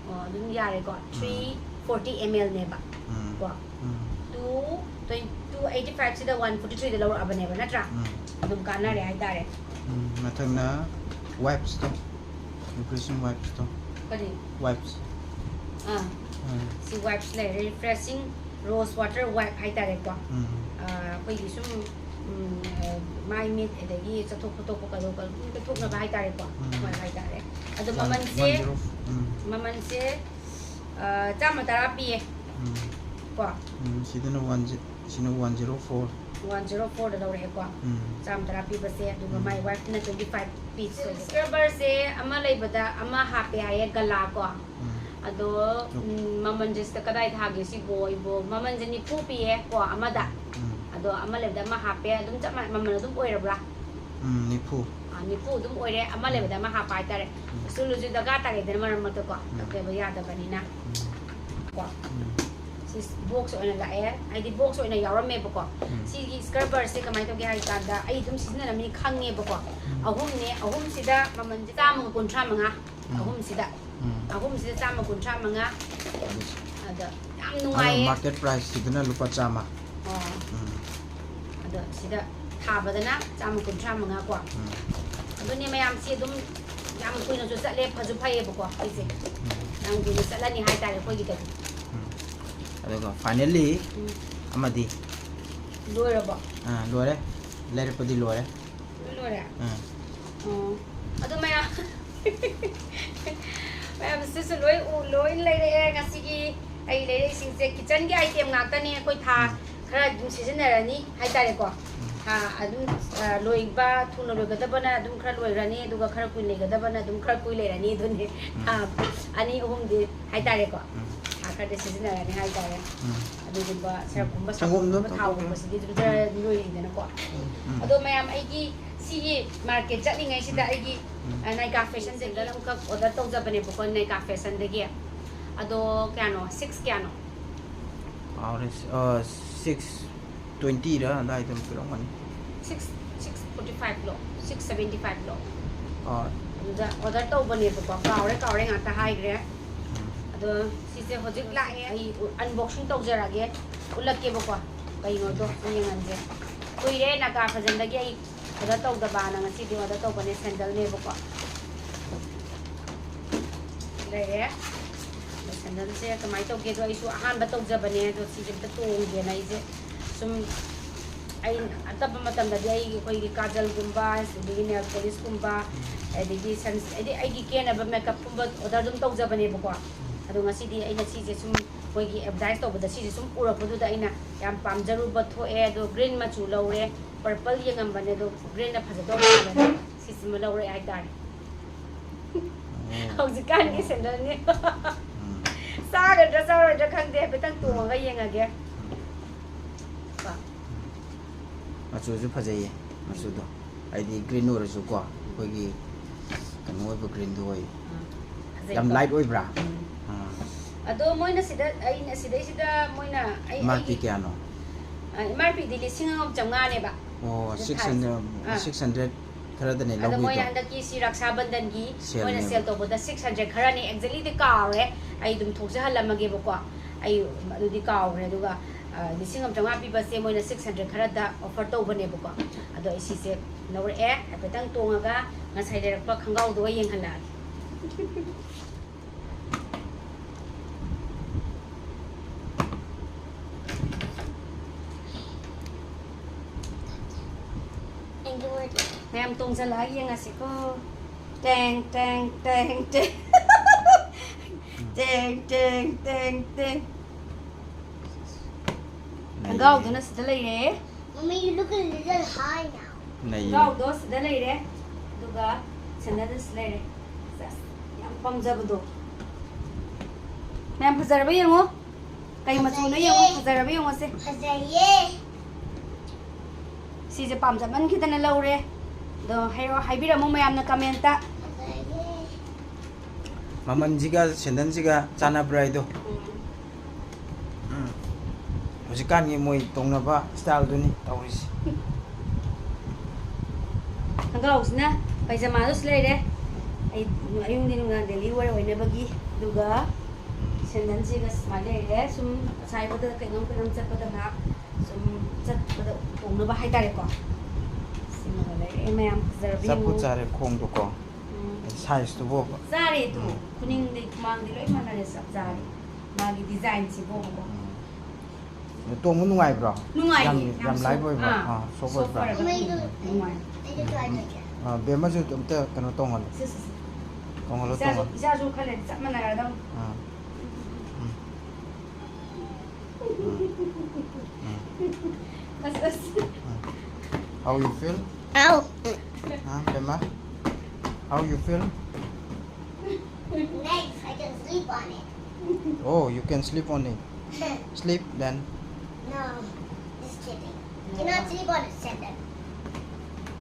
ꯑꯣ, ꯑꯗꯨꯝ ꯌꯥꯔꯦꯀꯣ꯫ ꯎꯝ꯫ Three forty ml ꯅꯦꯕ꯫ ꯎꯝ꯫ ꯀꯣ꯫ ꯎꯝ꯫ Two twenty, two eighty five ꯁꯤꯗ one forty three ꯗ ꯂꯧꯔꯛꯑꯕꯅꯦꯕ, ꯅꯠꯇ꯭ꯔꯥ? ꯎꯝ꯫ ꯑꯗꯨꯝ ꯀꯥꯟꯅꯔꯦ ꯍꯥꯏꯇꯥꯔꯦ꯫ ꯎꯝ, ꯃꯊꯪꯅ wipes ꯇꯣ, refreshing wipes ꯇꯣ꯫ ꯀꯔꯤ? Wipes꯫ ꯑꯥ꯫ ꯎꯝ꯫ ꯁꯤ wipes ꯂꯩꯔꯦ, refreshing rose water wipe ꯍꯥꯏꯇꯥꯔꯦꯀꯣ꯫ ꯎꯝ꯫ ꯑꯥ, ꯑꯩꯈꯣꯏꯒꯤ ꯁꯨꯝ, ꯎꯝ, ꯑꯥ, ꯃꯥꯏ ꯃꯤꯠ ꯑꯗꯒꯤ ꯆꯠꯊꯣꯛ ꯈꯣꯠꯇꯣꯛꯄ ꯀꯩꯗꯧꯕ ꯑꯗꯨꯝ ꯇꯩꯊꯣꯛꯅꯕ ꯍꯥꯏꯇꯥꯔꯦꯀꯣ꯫ ꯎꯝ꯫ ꯍꯣꯏ, ꯍꯥꯏꯇꯥꯔꯦ꯫ ꯑꯗꯣ one, ꯃꯃꯜꯁꯦ, one zero, ꯎꯝ꯫ ꯃꯃꯜꯁꯦ, ꯑꯥ, ꯆꯥꯝꯃ ꯇꯔꯥ ꯄꯤꯌꯦ꯫ ꯎꯝ꯫ ꯀꯣ? ꯎꯝ, ꯁꯤꯗꯅ one ze-, ꯁꯤꯅ one zero four꯫ One zero four ꯗ ꯂꯧꯔꯛꯑꯦꯀꯣ꯫ ꯎꯝ꯫ ꯆꯥꯝꯃ ꯇꯔꯥ ꯄꯤꯕꯁꯦ, ꯑꯗꯨꯒ ꯎꯝ꯫ ꯃꯥꯏ wipe ꯅ twenty five ꯄꯤ꯫ Scrubber ꯁꯦ ꯑꯃ ꯂꯩꯕꯗ ꯑꯃ ꯍꯥꯞꯄꯦ ꯍꯥꯏꯌꯦ, ꯒꯂꯥ ꯀꯣ꯫ ꯎꯝ꯫ ꯑꯗꯣ, ꯎꯝ, ꯃꯃꯜꯁꯦ ꯁꯤꯗ ꯀꯗꯥꯏ ꯊꯥꯒꯦ ꯁꯤꯕꯣ? ꯏꯕꯣ, ꯃꯃꯜꯁꯦ ꯅꯤꯐꯨ ꯄꯤꯌꯦ ꯀꯣ ꯑꯃꯗ꯫ ꯎꯝ꯫ ꯑꯗꯣ ꯑꯃ ꯂꯩꯕꯗ ꯑꯃ ꯍꯥꯞꯄꯦ, ꯑꯗꯨꯝ ꯆꯞ ꯃꯥꯟꯅ, ꯃꯃꯜ ꯑꯗꯨꯝ ꯑꯣꯏꯔꯕ꯭ꯔꯥ? ꯎꯝ, ꯅꯤꯐꯨ꯫ ꯑꯥ, ꯅꯤꯐꯨ ꯑꯗꯨꯝ ꯑꯣꯏꯔꯦ, ꯑꯃ ꯎꯝ꯫ ꯂꯩꯕꯗ ꯑꯃ ꯍꯥꯞꯄ ꯍꯥꯏꯇꯥꯔꯦ꯫ ꯎꯝ꯫ ꯁꯨꯂꯨꯁꯨ ꯗꯔꯀꯥꯔ ꯇꯥꯔꯦꯗꯅ ꯃꯔꯛ ꯃꯔꯛꯇ ꯀꯣ, ꯎꯝ꯫ ꯇꯧꯗꯕ ꯌꯥꯗꯕꯅꯤꯅ꯫ ꯎꯝ꯫ ꯀꯣ꯫ ꯎꯝ꯫ ꯁꯤ box ꯑꯣꯏꯅ ꯂꯥꯛꯑꯦ, ꯍꯥꯏꯗꯤ box ꯑꯣꯏꯅ ꯌꯥꯎꯔꯝꯃꯦꯕꯀꯣ꯫ ꯎꯝ꯫ ꯁꯤꯒꯤ scrubber ꯁꯦ ꯀꯃꯥꯏꯅ ꯇꯧꯒꯦ ꯍꯥꯏ ꯀꯥꯟꯗ, ꯑꯩ ꯑꯗꯨꯝ ꯁꯤꯖꯤꯟꯅꯔꯝꯃꯤ ꯈꯪꯉꯦꯕꯀꯣ꯫ ꯎꯝ꯫ ꯑꯍꯨꯝꯅꯦ, ꯑꯍꯨꯝꯁꯤꯗ ꯃꯃꯜꯁꯦ ꯆꯥꯝꯃꯒ ꯀꯨꯟꯊ꯭ꯔꯥ ꯃꯉꯥ꯫ ꯎꯝ꯫ ꯑꯍꯨꯝꯁꯤꯗ꯫ ꯎꯝ꯫ ꯑꯍꯨꯝꯁꯤꯗ ꯆꯥꯝꯃ ꯀꯨꯟꯊ꯭ꯔꯥ ꯃꯉꯥ꯫ ꯑꯗꯨ-, ꯑꯗ ꯌꯥꯝ ꯑꯗꯣ ꯅꯨꯡꯉꯥꯏꯌꯦ꯫ Market price ꯁꯤꯗꯅ ꯂꯨꯄꯥ ꯆꯥꯝꯃ꯫ ꯑꯣ꯫ ꯎꯝ꯫ ꯑꯗꯣ ꯁꯤꯗ ꯊꯥꯕꯗꯅ ꯆꯥꯝꯃ ꯀꯨꯟꯊ꯭ꯔꯥ ꯃꯉꯥ ꯀꯣ꯫ ꯎꯝ꯫ ꯑꯗꯨꯅꯦ ꯃꯌꯥꯝꯁꯤ ꯑꯗꯨꯝ ꯌꯥꯝ ꯀꯨꯏꯅꯁꯨ ꯆꯠꯂꯦ, ꯐꯁꯨ ꯐꯩꯌꯦꯕꯀꯣ ꯑꯩꯁꯦ꯫ ꯎꯝ꯫ ꯌꯥꯝ ꯀꯨꯏꯅ ꯆꯠꯂꯅꯤ ꯍꯥꯏꯇꯥꯔꯦ ꯑꯩꯈꯣꯏꯒꯤꯗꯗꯤ꯫ ꯎꯝ꯫ ꯑꯗꯨꯒ finally ꯎꯝ꯫ ꯑꯃꯗꯤ꯫ ꯂꯣꯏꯔꯕꯣ? ꯑꯥ, ꯂꯣꯏꯔꯦ꯫ ꯂꯩꯔꯛꯄꯗꯤ ꯂꯣꯏꯔꯦ꯫ ꯂꯣꯏ ꯂꯣꯏꯔꯦ? ꯑꯥ꯫ ꯑꯣ꯫ ꯑꯗꯣ ꯃꯌꯥꯝ, ꯃꯌꯥꯝꯁꯤꯁꯨ ꯂꯣꯏ ꯎ-, ꯂꯣꯏ ꯂꯩꯔꯛꯑꯦ ꯉꯁꯤꯒꯤ ꯑꯩ ꯂꯩꯔꯛꯏꯁꯤꯡꯁꯦ꯫ Kitchen ꯒꯤ item ꯉꯥꯛꯇꯅꯦ ꯑꯩꯈꯣꯏ ꯊꯥ ꯎꯝ꯫ ꯈꯔ ꯑꯗꯨꯝ ꯁꯤꯖꯤꯟꯅꯔꯅꯤ ꯍꯥꯏꯇꯥꯔꯦꯀꯣ꯫ ꯎꯝ꯫ ꯊꯥ ꯑꯗꯨꯝ, ꯑ, ꯂꯣꯏꯕ, ꯊꯨꯅ ꯂꯣꯏꯒꯗꯕꯅ ꯑꯗꯨꯝ ꯈꯔ ꯂꯣꯏꯈ꯭ꯔꯅꯤ, ꯑꯗꯨꯒ ꯈꯔ ꯀꯨꯏꯅ ꯂꯩꯒꯗꯕꯅ ꯑꯗꯨꯝ ꯈꯔ ꯀꯨꯏ ꯂꯩꯔꯅꯤ꯫ ꯑꯗꯨꯅꯦ ꯎꯝ꯫ ꯊꯥ ꯑꯅꯤ ꯑꯍꯨꯝꯗꯤ ꯍꯥꯏꯇꯥꯔꯦꯀꯣ꯫ ꯎꯝ꯫ ꯊꯥ ꯈꯔꯗꯤ ꯁꯤꯖꯤꯟꯅꯔꯅꯤ ꯍꯥꯏꯇꯥꯔꯦ꯫ ꯎꯝ꯫ ꯑꯗꯨꯒꯨꯝꯕ ꯎꯝ꯫ ꯁꯔꯞꯀꯨꯝꯕ, ꯁꯪꯒꯣꯝꯗꯣ ꯁꯥꯄꯣꯟꯒꯨꯝꯕ, ꯊꯥꯎꯒꯨꯝꯕꯁꯤꯗꯤ ꯑꯗꯨꯝ ꯈꯔ ꯂꯣꯏꯔꯤꯗꯅꯀꯣ꯫ ꯎꯝ꯫ ꯑꯗꯣ ꯃꯌꯥꯝ ꯑꯩꯒꯤ ꯁꯤꯒꯤ market ꯆꯠꯂꯤꯉꯩꯁꯤꯗ ꯎꯝ꯫ ꯑꯩꯒꯤ, ꯎꯝ꯫ ꯑ, Nykaa Fashion ꯗꯒꯤ ꯑꯃꯈꯛ order ꯇꯧꯖꯕꯅꯦꯕꯀꯣ, Nykaa Fashion ꯗꯒꯤ꯫ ꯑꯗꯣ ꯀꯌꯥꯅꯣ, ꯁꯤꯛꯁ ꯀꯌꯥꯅꯣ? ꯀꯥꯎꯔꯦ꯫ ꯁꯤꯛꯁ ꯇ꯭ꯋꯦꯟꯇꯤꯔ ꯑꯗꯥꯏꯗ ꯄꯤꯔꯝꯒꯅꯤ꯫ ꯁꯤꯛꯁ ꯁꯤꯛꯁ ꯐꯣꯔꯇꯤ ꯐꯥꯏꯚꯂꯣ, ꯁꯤꯛꯁ ꯁꯕꯦꯟꯇꯤ ꯐꯥꯏꯚꯂꯣ? ꯑꯥ, ꯑꯗꯨꯗ ꯑꯣꯔꯗꯔ ꯇꯧꯕꯅꯦꯕꯀꯣ, ꯀꯥꯎꯔꯦ ꯀꯥꯎꯔꯦ, ꯉꯥꯛꯇ ꯍꯥꯏꯈ꯭ꯔꯦ꯫ ꯑꯗꯣ ꯁꯤꯁꯦ ꯍꯧꯖꯤꯛ ꯂꯥꯛꯑꯦ, ꯑꯩ ꯑꯟꯕꯣꯛꯁꯤꯡ ꯇꯧꯖꯔꯛꯑꯒꯦ, ꯎꯠꯂꯛꯀꯦꯕꯀꯣ ꯀꯩꯅꯣꯗꯣ ꯌꯦꯡꯍꯟꯁꯦ꯫ ꯀꯨꯏꯔꯦ ꯅꯥꯒꯥ ꯐꯖꯟꯗꯒꯤ ꯑꯩ ꯑꯣꯔꯗꯔ ꯇꯧꯗꯕꯅ, ꯉꯁꯤꯗꯤ ꯑꯣꯔꯗꯔ ꯇꯧꯕꯅꯦ, ꯁꯦꯟꯗꯜꯅꯦꯕꯀꯣ꯫ ꯂꯩꯔꯦ꯫ ꯑꯗꯣ ꯁꯦꯟꯗꯜꯁꯦ ꯀꯃꯥꯏꯅ ꯇꯧꯒꯦꯗꯣ ꯑꯩꯁꯨ ꯑꯍꯥꯟꯕ ꯇꯧꯖꯕꯅꯦ, ꯑꯗꯣ ꯁꯤꯁꯦ ꯑꯝꯇ ꯇꯣꯡꯒꯦꯅ ꯑꯩꯁꯦ ꯁꯨꯝ, ꯑꯩ ꯑꯇꯞꯄ ꯃꯇꯝꯗꯗꯤ ꯑꯩ ꯑꯩꯈꯣꯏꯒꯤ ꯀꯥꯖꯜꯒꯨꯝꯕ, ꯑꯗꯒꯤ ꯅꯦꯜ ꯄꯣꯂꯤꯁꯀꯨꯝꯕ, ꯑꯗꯒꯤ ꯁꯟ ꯍꯥꯏꯗꯤ ꯑꯩꯒꯤ ꯀꯦꯅꯕ ꯃꯦꯀꯞꯀꯨꯝꯕ ꯑꯣꯔꯗꯔ ꯑꯗꯨꯝ ꯇꯧꯖꯕꯅꯦꯕꯀꯣ꯫ ꯑꯗꯣ ꯉꯁꯤꯗꯤ ꯑꯩꯅ ꯁꯤꯁꯦ ꯁꯨꯝ ꯃꯣꯏꯒꯤ ꯑꯦꯗꯚꯔꯇꯥꯏꯁ ꯇꯧꯕꯗ ꯁꯤꯁꯦ ꯁꯨꯝ ꯎꯔꯛꯄꯗꯨꯗ ꯑꯩꯅ ꯌꯥꯝ ꯄꯥꯝꯖꯔꯨꯕ ꯊꯣꯛꯑꯦ꯫ ꯑꯗꯣ ꯒ꯭ꯔꯤꯟ ꯃꯆꯨ ꯂꯧꯔꯦ, ꯄꯔꯄꯜ ꯌꯦꯡꯉꯝꯕꯅꯦ, ꯑꯗꯣ ꯒ꯭ꯔꯤꯟꯅ ꯐꯖꯗꯧ ꯃꯥꯜꯂꯦ, ꯁꯤꯁꯤꯃ ꯂꯧꯔꯦ ꯍꯥꯏꯇꯥꯔꯦ꯫ ꯍꯧꯖꯤꯛꯀꯥꯟꯒꯤ ꯁꯦꯟꯗꯜꯅꯦ꯫ ꯎꯝ꯫ ꯆꯥꯒꯗ꯭ꯔꯥ ꯆꯥꯔꯣꯏꯗ꯭ꯔꯥ ꯈꯪꯗꯦ, ꯍꯥꯏꯐꯦꯠꯇꯪ ꯇꯣꯡꯉꯒ ꯌꯦꯡꯉꯒꯦ꯫ ꯀꯣ꯫ ꯃꯆꯨꯁꯨ ꯐꯖꯩꯌꯦ, ꯃꯆꯨꯗꯣ꯫ ꯍꯥꯏꯗꯤ ꯒ꯭ꯔꯤꯟ ꯑꯣꯏꯔꯁꯨꯀꯣ, ꯑꯩꯈꯣꯏꯒꯤ ꯀꯩꯅꯣ ꯑꯣꯏꯕ ꯒ꯭ꯔꯤꯟꯗꯣ ꯑꯣꯏ꯫ ꯐꯖꯩꯀꯣ? ꯌꯥꯝ ꯂꯥꯏꯠ ꯑꯣꯏꯕ꯭ꯔꯥ? ꯎꯝ꯫ ꯑꯥ꯫ ꯑꯗꯣ ꯃꯣꯏꯅ ꯁꯤꯗ, ꯑꯩꯅ ꯁꯤꯗꯩꯁꯤꯗ ꯃꯣꯏꯅ ꯑꯩ, ꯑꯦꯝ ꯑꯥꯔ ꯄꯤ ꯑꯩꯒꯤ, ꯀꯌꯥꯅꯣ? ꯑ, ꯑꯦꯝ ꯑꯥꯔ ꯄꯤꯗꯤ ꯂꯤꯁꯤꯡ ꯑꯃ ꯆꯥꯝꯃꯉꯥꯅꯦꯕ꯫ ꯑꯣ, ꯁꯤꯗ ꯁꯤꯛꯁ ꯊꯥꯏꯁꯦ꯫ ꯍꯟꯗ꯭ꯔꯦꯠ, ꯑꯥ꯫ ꯁꯤꯛꯁ ꯍꯟꯗ꯭ꯔꯦꯠ ꯈꯔꯗꯅꯦ ꯑꯗꯣ ꯃꯣꯏꯅ ꯂꯧꯕꯤꯗꯣ꯫ ꯍꯟꯗꯛꯀꯤ ꯁꯤ ꯔꯛꯁꯥ ꯕꯟꯗꯟꯒꯤ ꯃꯣꯏꯅ ꯁꯦꯜꯅꯦꯕ꯫ ꯁꯦꯜ ꯇꯧꯕꯗ ꯁꯤꯛꯁ ꯍꯟꯗ꯭ꯔꯦꯠ ꯈꯔꯅꯦ, ꯑꯦꯛꯖꯦꯛꯂꯤꯗꯤ ꯀꯥꯎꯔꯦ, ꯑꯩ ꯑꯗꯨꯝ ꯊꯣꯛꯆꯍꯜꯂꯝꯃꯒꯦꯕꯀꯣ꯫ ꯑꯩ ꯑꯗꯨꯗꯤ ꯀꯥꯎꯈ꯭ꯔꯦ꯫ ꯑꯗꯨꯒ, ꯑ, ꯂꯤꯁꯤꯡ ꯑꯃ ꯆꯥꯝꯃꯉꯥ ꯄꯤꯕꯁꯦ ꯃꯣꯏꯅ ꯁꯤꯛꯁ ꯍꯟꯗ꯭ꯔꯦꯠ ꯈꯔꯗ ꯑꯣꯐꯔ ꯇꯧꯕꯅꯦꯕꯀꯣ꯫ ꯑꯗꯣ ꯑꯩ ꯁꯤꯁꯦ ꯂꯧꯔꯛꯑꯦ, ꯍꯥꯏꯐꯦꯠꯇꯪ ꯇꯣꯡꯉꯒ ꯉꯁꯥꯏ ꯂꯩꯔꯛꯄ ꯈꯣꯡꯒ꯭ꯔꯥꯎꯗꯨꯒ ꯌꯦꯡꯍꯜꯂꯛꯑꯒꯦ꯫ ꯃꯌꯥꯝ ꯇꯣꯡꯁꯤꯜꯂꯛꯑ ꯌꯦꯡꯉꯁꯤꯀꯣ꯫ ꯇꯦꯡ, ꯇꯦꯡ, ꯇꯦꯡ, ꯇꯦꯡ꯫ ꯇꯦꯡ, ꯇꯦꯡ, ꯇꯦꯡ, ꯇꯦꯡ꯫ ꯈꯣꯡꯒ꯭ꯔꯥꯎꯗꯨꯅ ꯁꯤꯗ ꯂꯩꯔꯦ꯫ Mommy, you look a little high now. ꯅꯩꯌꯦ꯫ ꯈꯣꯡꯒ꯭ꯔꯥꯎꯗꯣ ꯁꯤꯗ ꯂꯩꯔꯦ꯫ ꯑꯗꯨꯒ ꯁꯦꯟꯗꯜꯗ ꯁꯤ ꯂꯩꯔꯦ꯫ ꯁꯦꯁ, ꯌꯥꯝ ꯄꯥꯝꯖꯕꯗꯣ꯫ ꯃꯌꯥꯝ ꯐꯖꯔꯕ ꯌꯦꯡꯉꯣ꯫ ꯀꯩ ꯃꯆꯨꯅꯣ ꯌꯦꯡꯉꯣ, ꯐꯖꯔꯕ ꯌꯦꯡꯉꯣꯁꯦ꯫ ꯐꯖꯩꯌꯦ꯫ ꯁꯤꯁꯦ ꯄꯥꯝꯖꯃꯟꯈꯤꯗꯅ ꯂꯧꯔꯦ꯫ ꯑꯗꯣ ꯍꯥꯏꯔꯣ, ꯍꯥꯏꯕꯤꯔꯝꯃꯣ ꯃꯌꯥꯝꯅ ꯀꯃꯦꯟꯇ꯫ ꯐꯖꯩꯌꯦ꯫ ꯃꯃꯜꯁꯤꯒ ꯁꯦꯟꯗꯟꯁꯤꯒ ꯆꯥꯟꯅꯕ꯭ꯔꯥ ꯍꯥꯏꯗꯣ꯫ ꯎꯝ꯫ ꯍꯧꯖꯤꯛꯀꯥꯟꯒꯤ ꯃꯣꯏ ꯇꯣꯡꯅꯕ ꯁ꯭ꯇꯥꯏꯜꯗꯨꯅꯤ ꯇꯧꯔꯤꯁꯦ꯫ ꯈꯣꯡꯒ꯭ꯔꯥꯎꯁꯤꯅ ꯄꯩꯖꯃꯥꯗꯨꯁꯨ ꯂꯩꯔꯦ꯫ ꯑꯩ ꯑꯌꯨꯛ ꯅꯨꯡꯗꯤꯟ ꯅꯨꯡꯗꯥꯡ ꯗꯦꯂꯤ ꯋꯦꯌꯔ ꯑꯣꯏꯅꯕꯒꯤ꯫ ꯑꯗꯨꯒ ꯁꯦꯟꯗꯟꯁꯤꯒ ꯁꯨꯃꯥꯏꯅ ꯂꯩꯔꯦ꯫ ꯁꯨꯝ ꯑꯁꯥꯏꯕꯗ ꯀꯩꯅꯣꯝ ꯀꯩꯅꯣꯝ ꯆꯠꯄꯗ ꯉꯥꯏꯍꯥꯛ ꯁꯨꯝ ꯆꯠꯄꯗ ꯇꯣꯡꯅꯕ ꯍꯥꯏꯇꯥꯔꯦꯀꯣ꯫ ꯁꯤꯃꯒ ꯂꯩꯔꯦ ꯃꯌꯥꯝ, ꯐꯖꯔꯕ ꯆꯞꯄꯨ ꯌꯦꯡꯉꯨ꯫ ꯆꯥꯔꯦ ꯈꯣꯡꯗꯣꯀꯣ꯫ ꯎꯝ꯫ ꯁꯥꯏꯖꯇꯨꯕꯣꯕ꯫ ꯆꯥꯔꯦ ꯑꯗꯨ꯫ ꯎꯝ꯫ ꯈꯨꯅꯤꯡꯗꯩ ꯈꯨꯃꯥꯡꯗꯩ ꯂꯣꯏ ꯃꯥꯟꯅꯔꯦ, ꯆꯞ ꯆꯥꯔꯦ꯫ ꯃꯥꯒꯤ ꯗꯤꯖꯥꯏꯟꯁꯤꯕꯣꯕꯀꯣ꯫ ꯎꯝ꯫ ꯑꯗꯣ ꯇꯣꯡꯕ ꯅꯨꯡꯉꯥꯏꯕ꯭ꯔꯣ? ꯅꯨꯡꯉꯥꯏꯌꯦ, ꯌꯥꯝ, ꯌꯥꯝ ꯌꯥꯝ ꯂꯥꯏꯠ ꯁꯣꯐ-, ꯑꯣꯏꯕ꯭ꯔꯣ? ꯑꯥ, ꯑꯥ, ꯁꯣꯐ ꯁꯣꯐ ꯑꯣꯏꯕ꯭ꯔꯥ? ꯑꯣꯏꯔꯒ꯫ ꯅꯨꯡꯉꯥꯏ꯫ ꯑꯥ, ꯕꯦꯝꯃꯁꯨ ꯑꯝꯇ ꯀꯩꯅꯣ ꯇꯣꯡꯍꯜꯂꯣ꯫ ꯁꯤ, ꯁꯤ, ꯁꯤ꯫ ꯇꯣꯡꯍꯜꯂꯣ, ꯏꯆꯥꯁꯨ, ꯇꯣꯡꯍꯜꯂꯣ꯫ ꯏꯆꯥꯁꯨ ꯈꯔ ꯂꯩꯔꯗꯤ ꯆꯞ ꯃꯥꯟꯅꯔꯗꯧꯅꯤ꯫ ꯑꯥ꯫ ꯎꯝ꯫ ꯎꯝ꯫ ꯎꯝ꯫ ꯑꯁ, ꯑꯁ꯫ ꯎꯝ꯫ How you feel? Ow. Huh, ꯕꯦꯝꯃ? How you feel? Nice, I can sleep on it. Oh, you can sleep on it. Sleep then. No, just kidding. You cannot sleep on a sandal.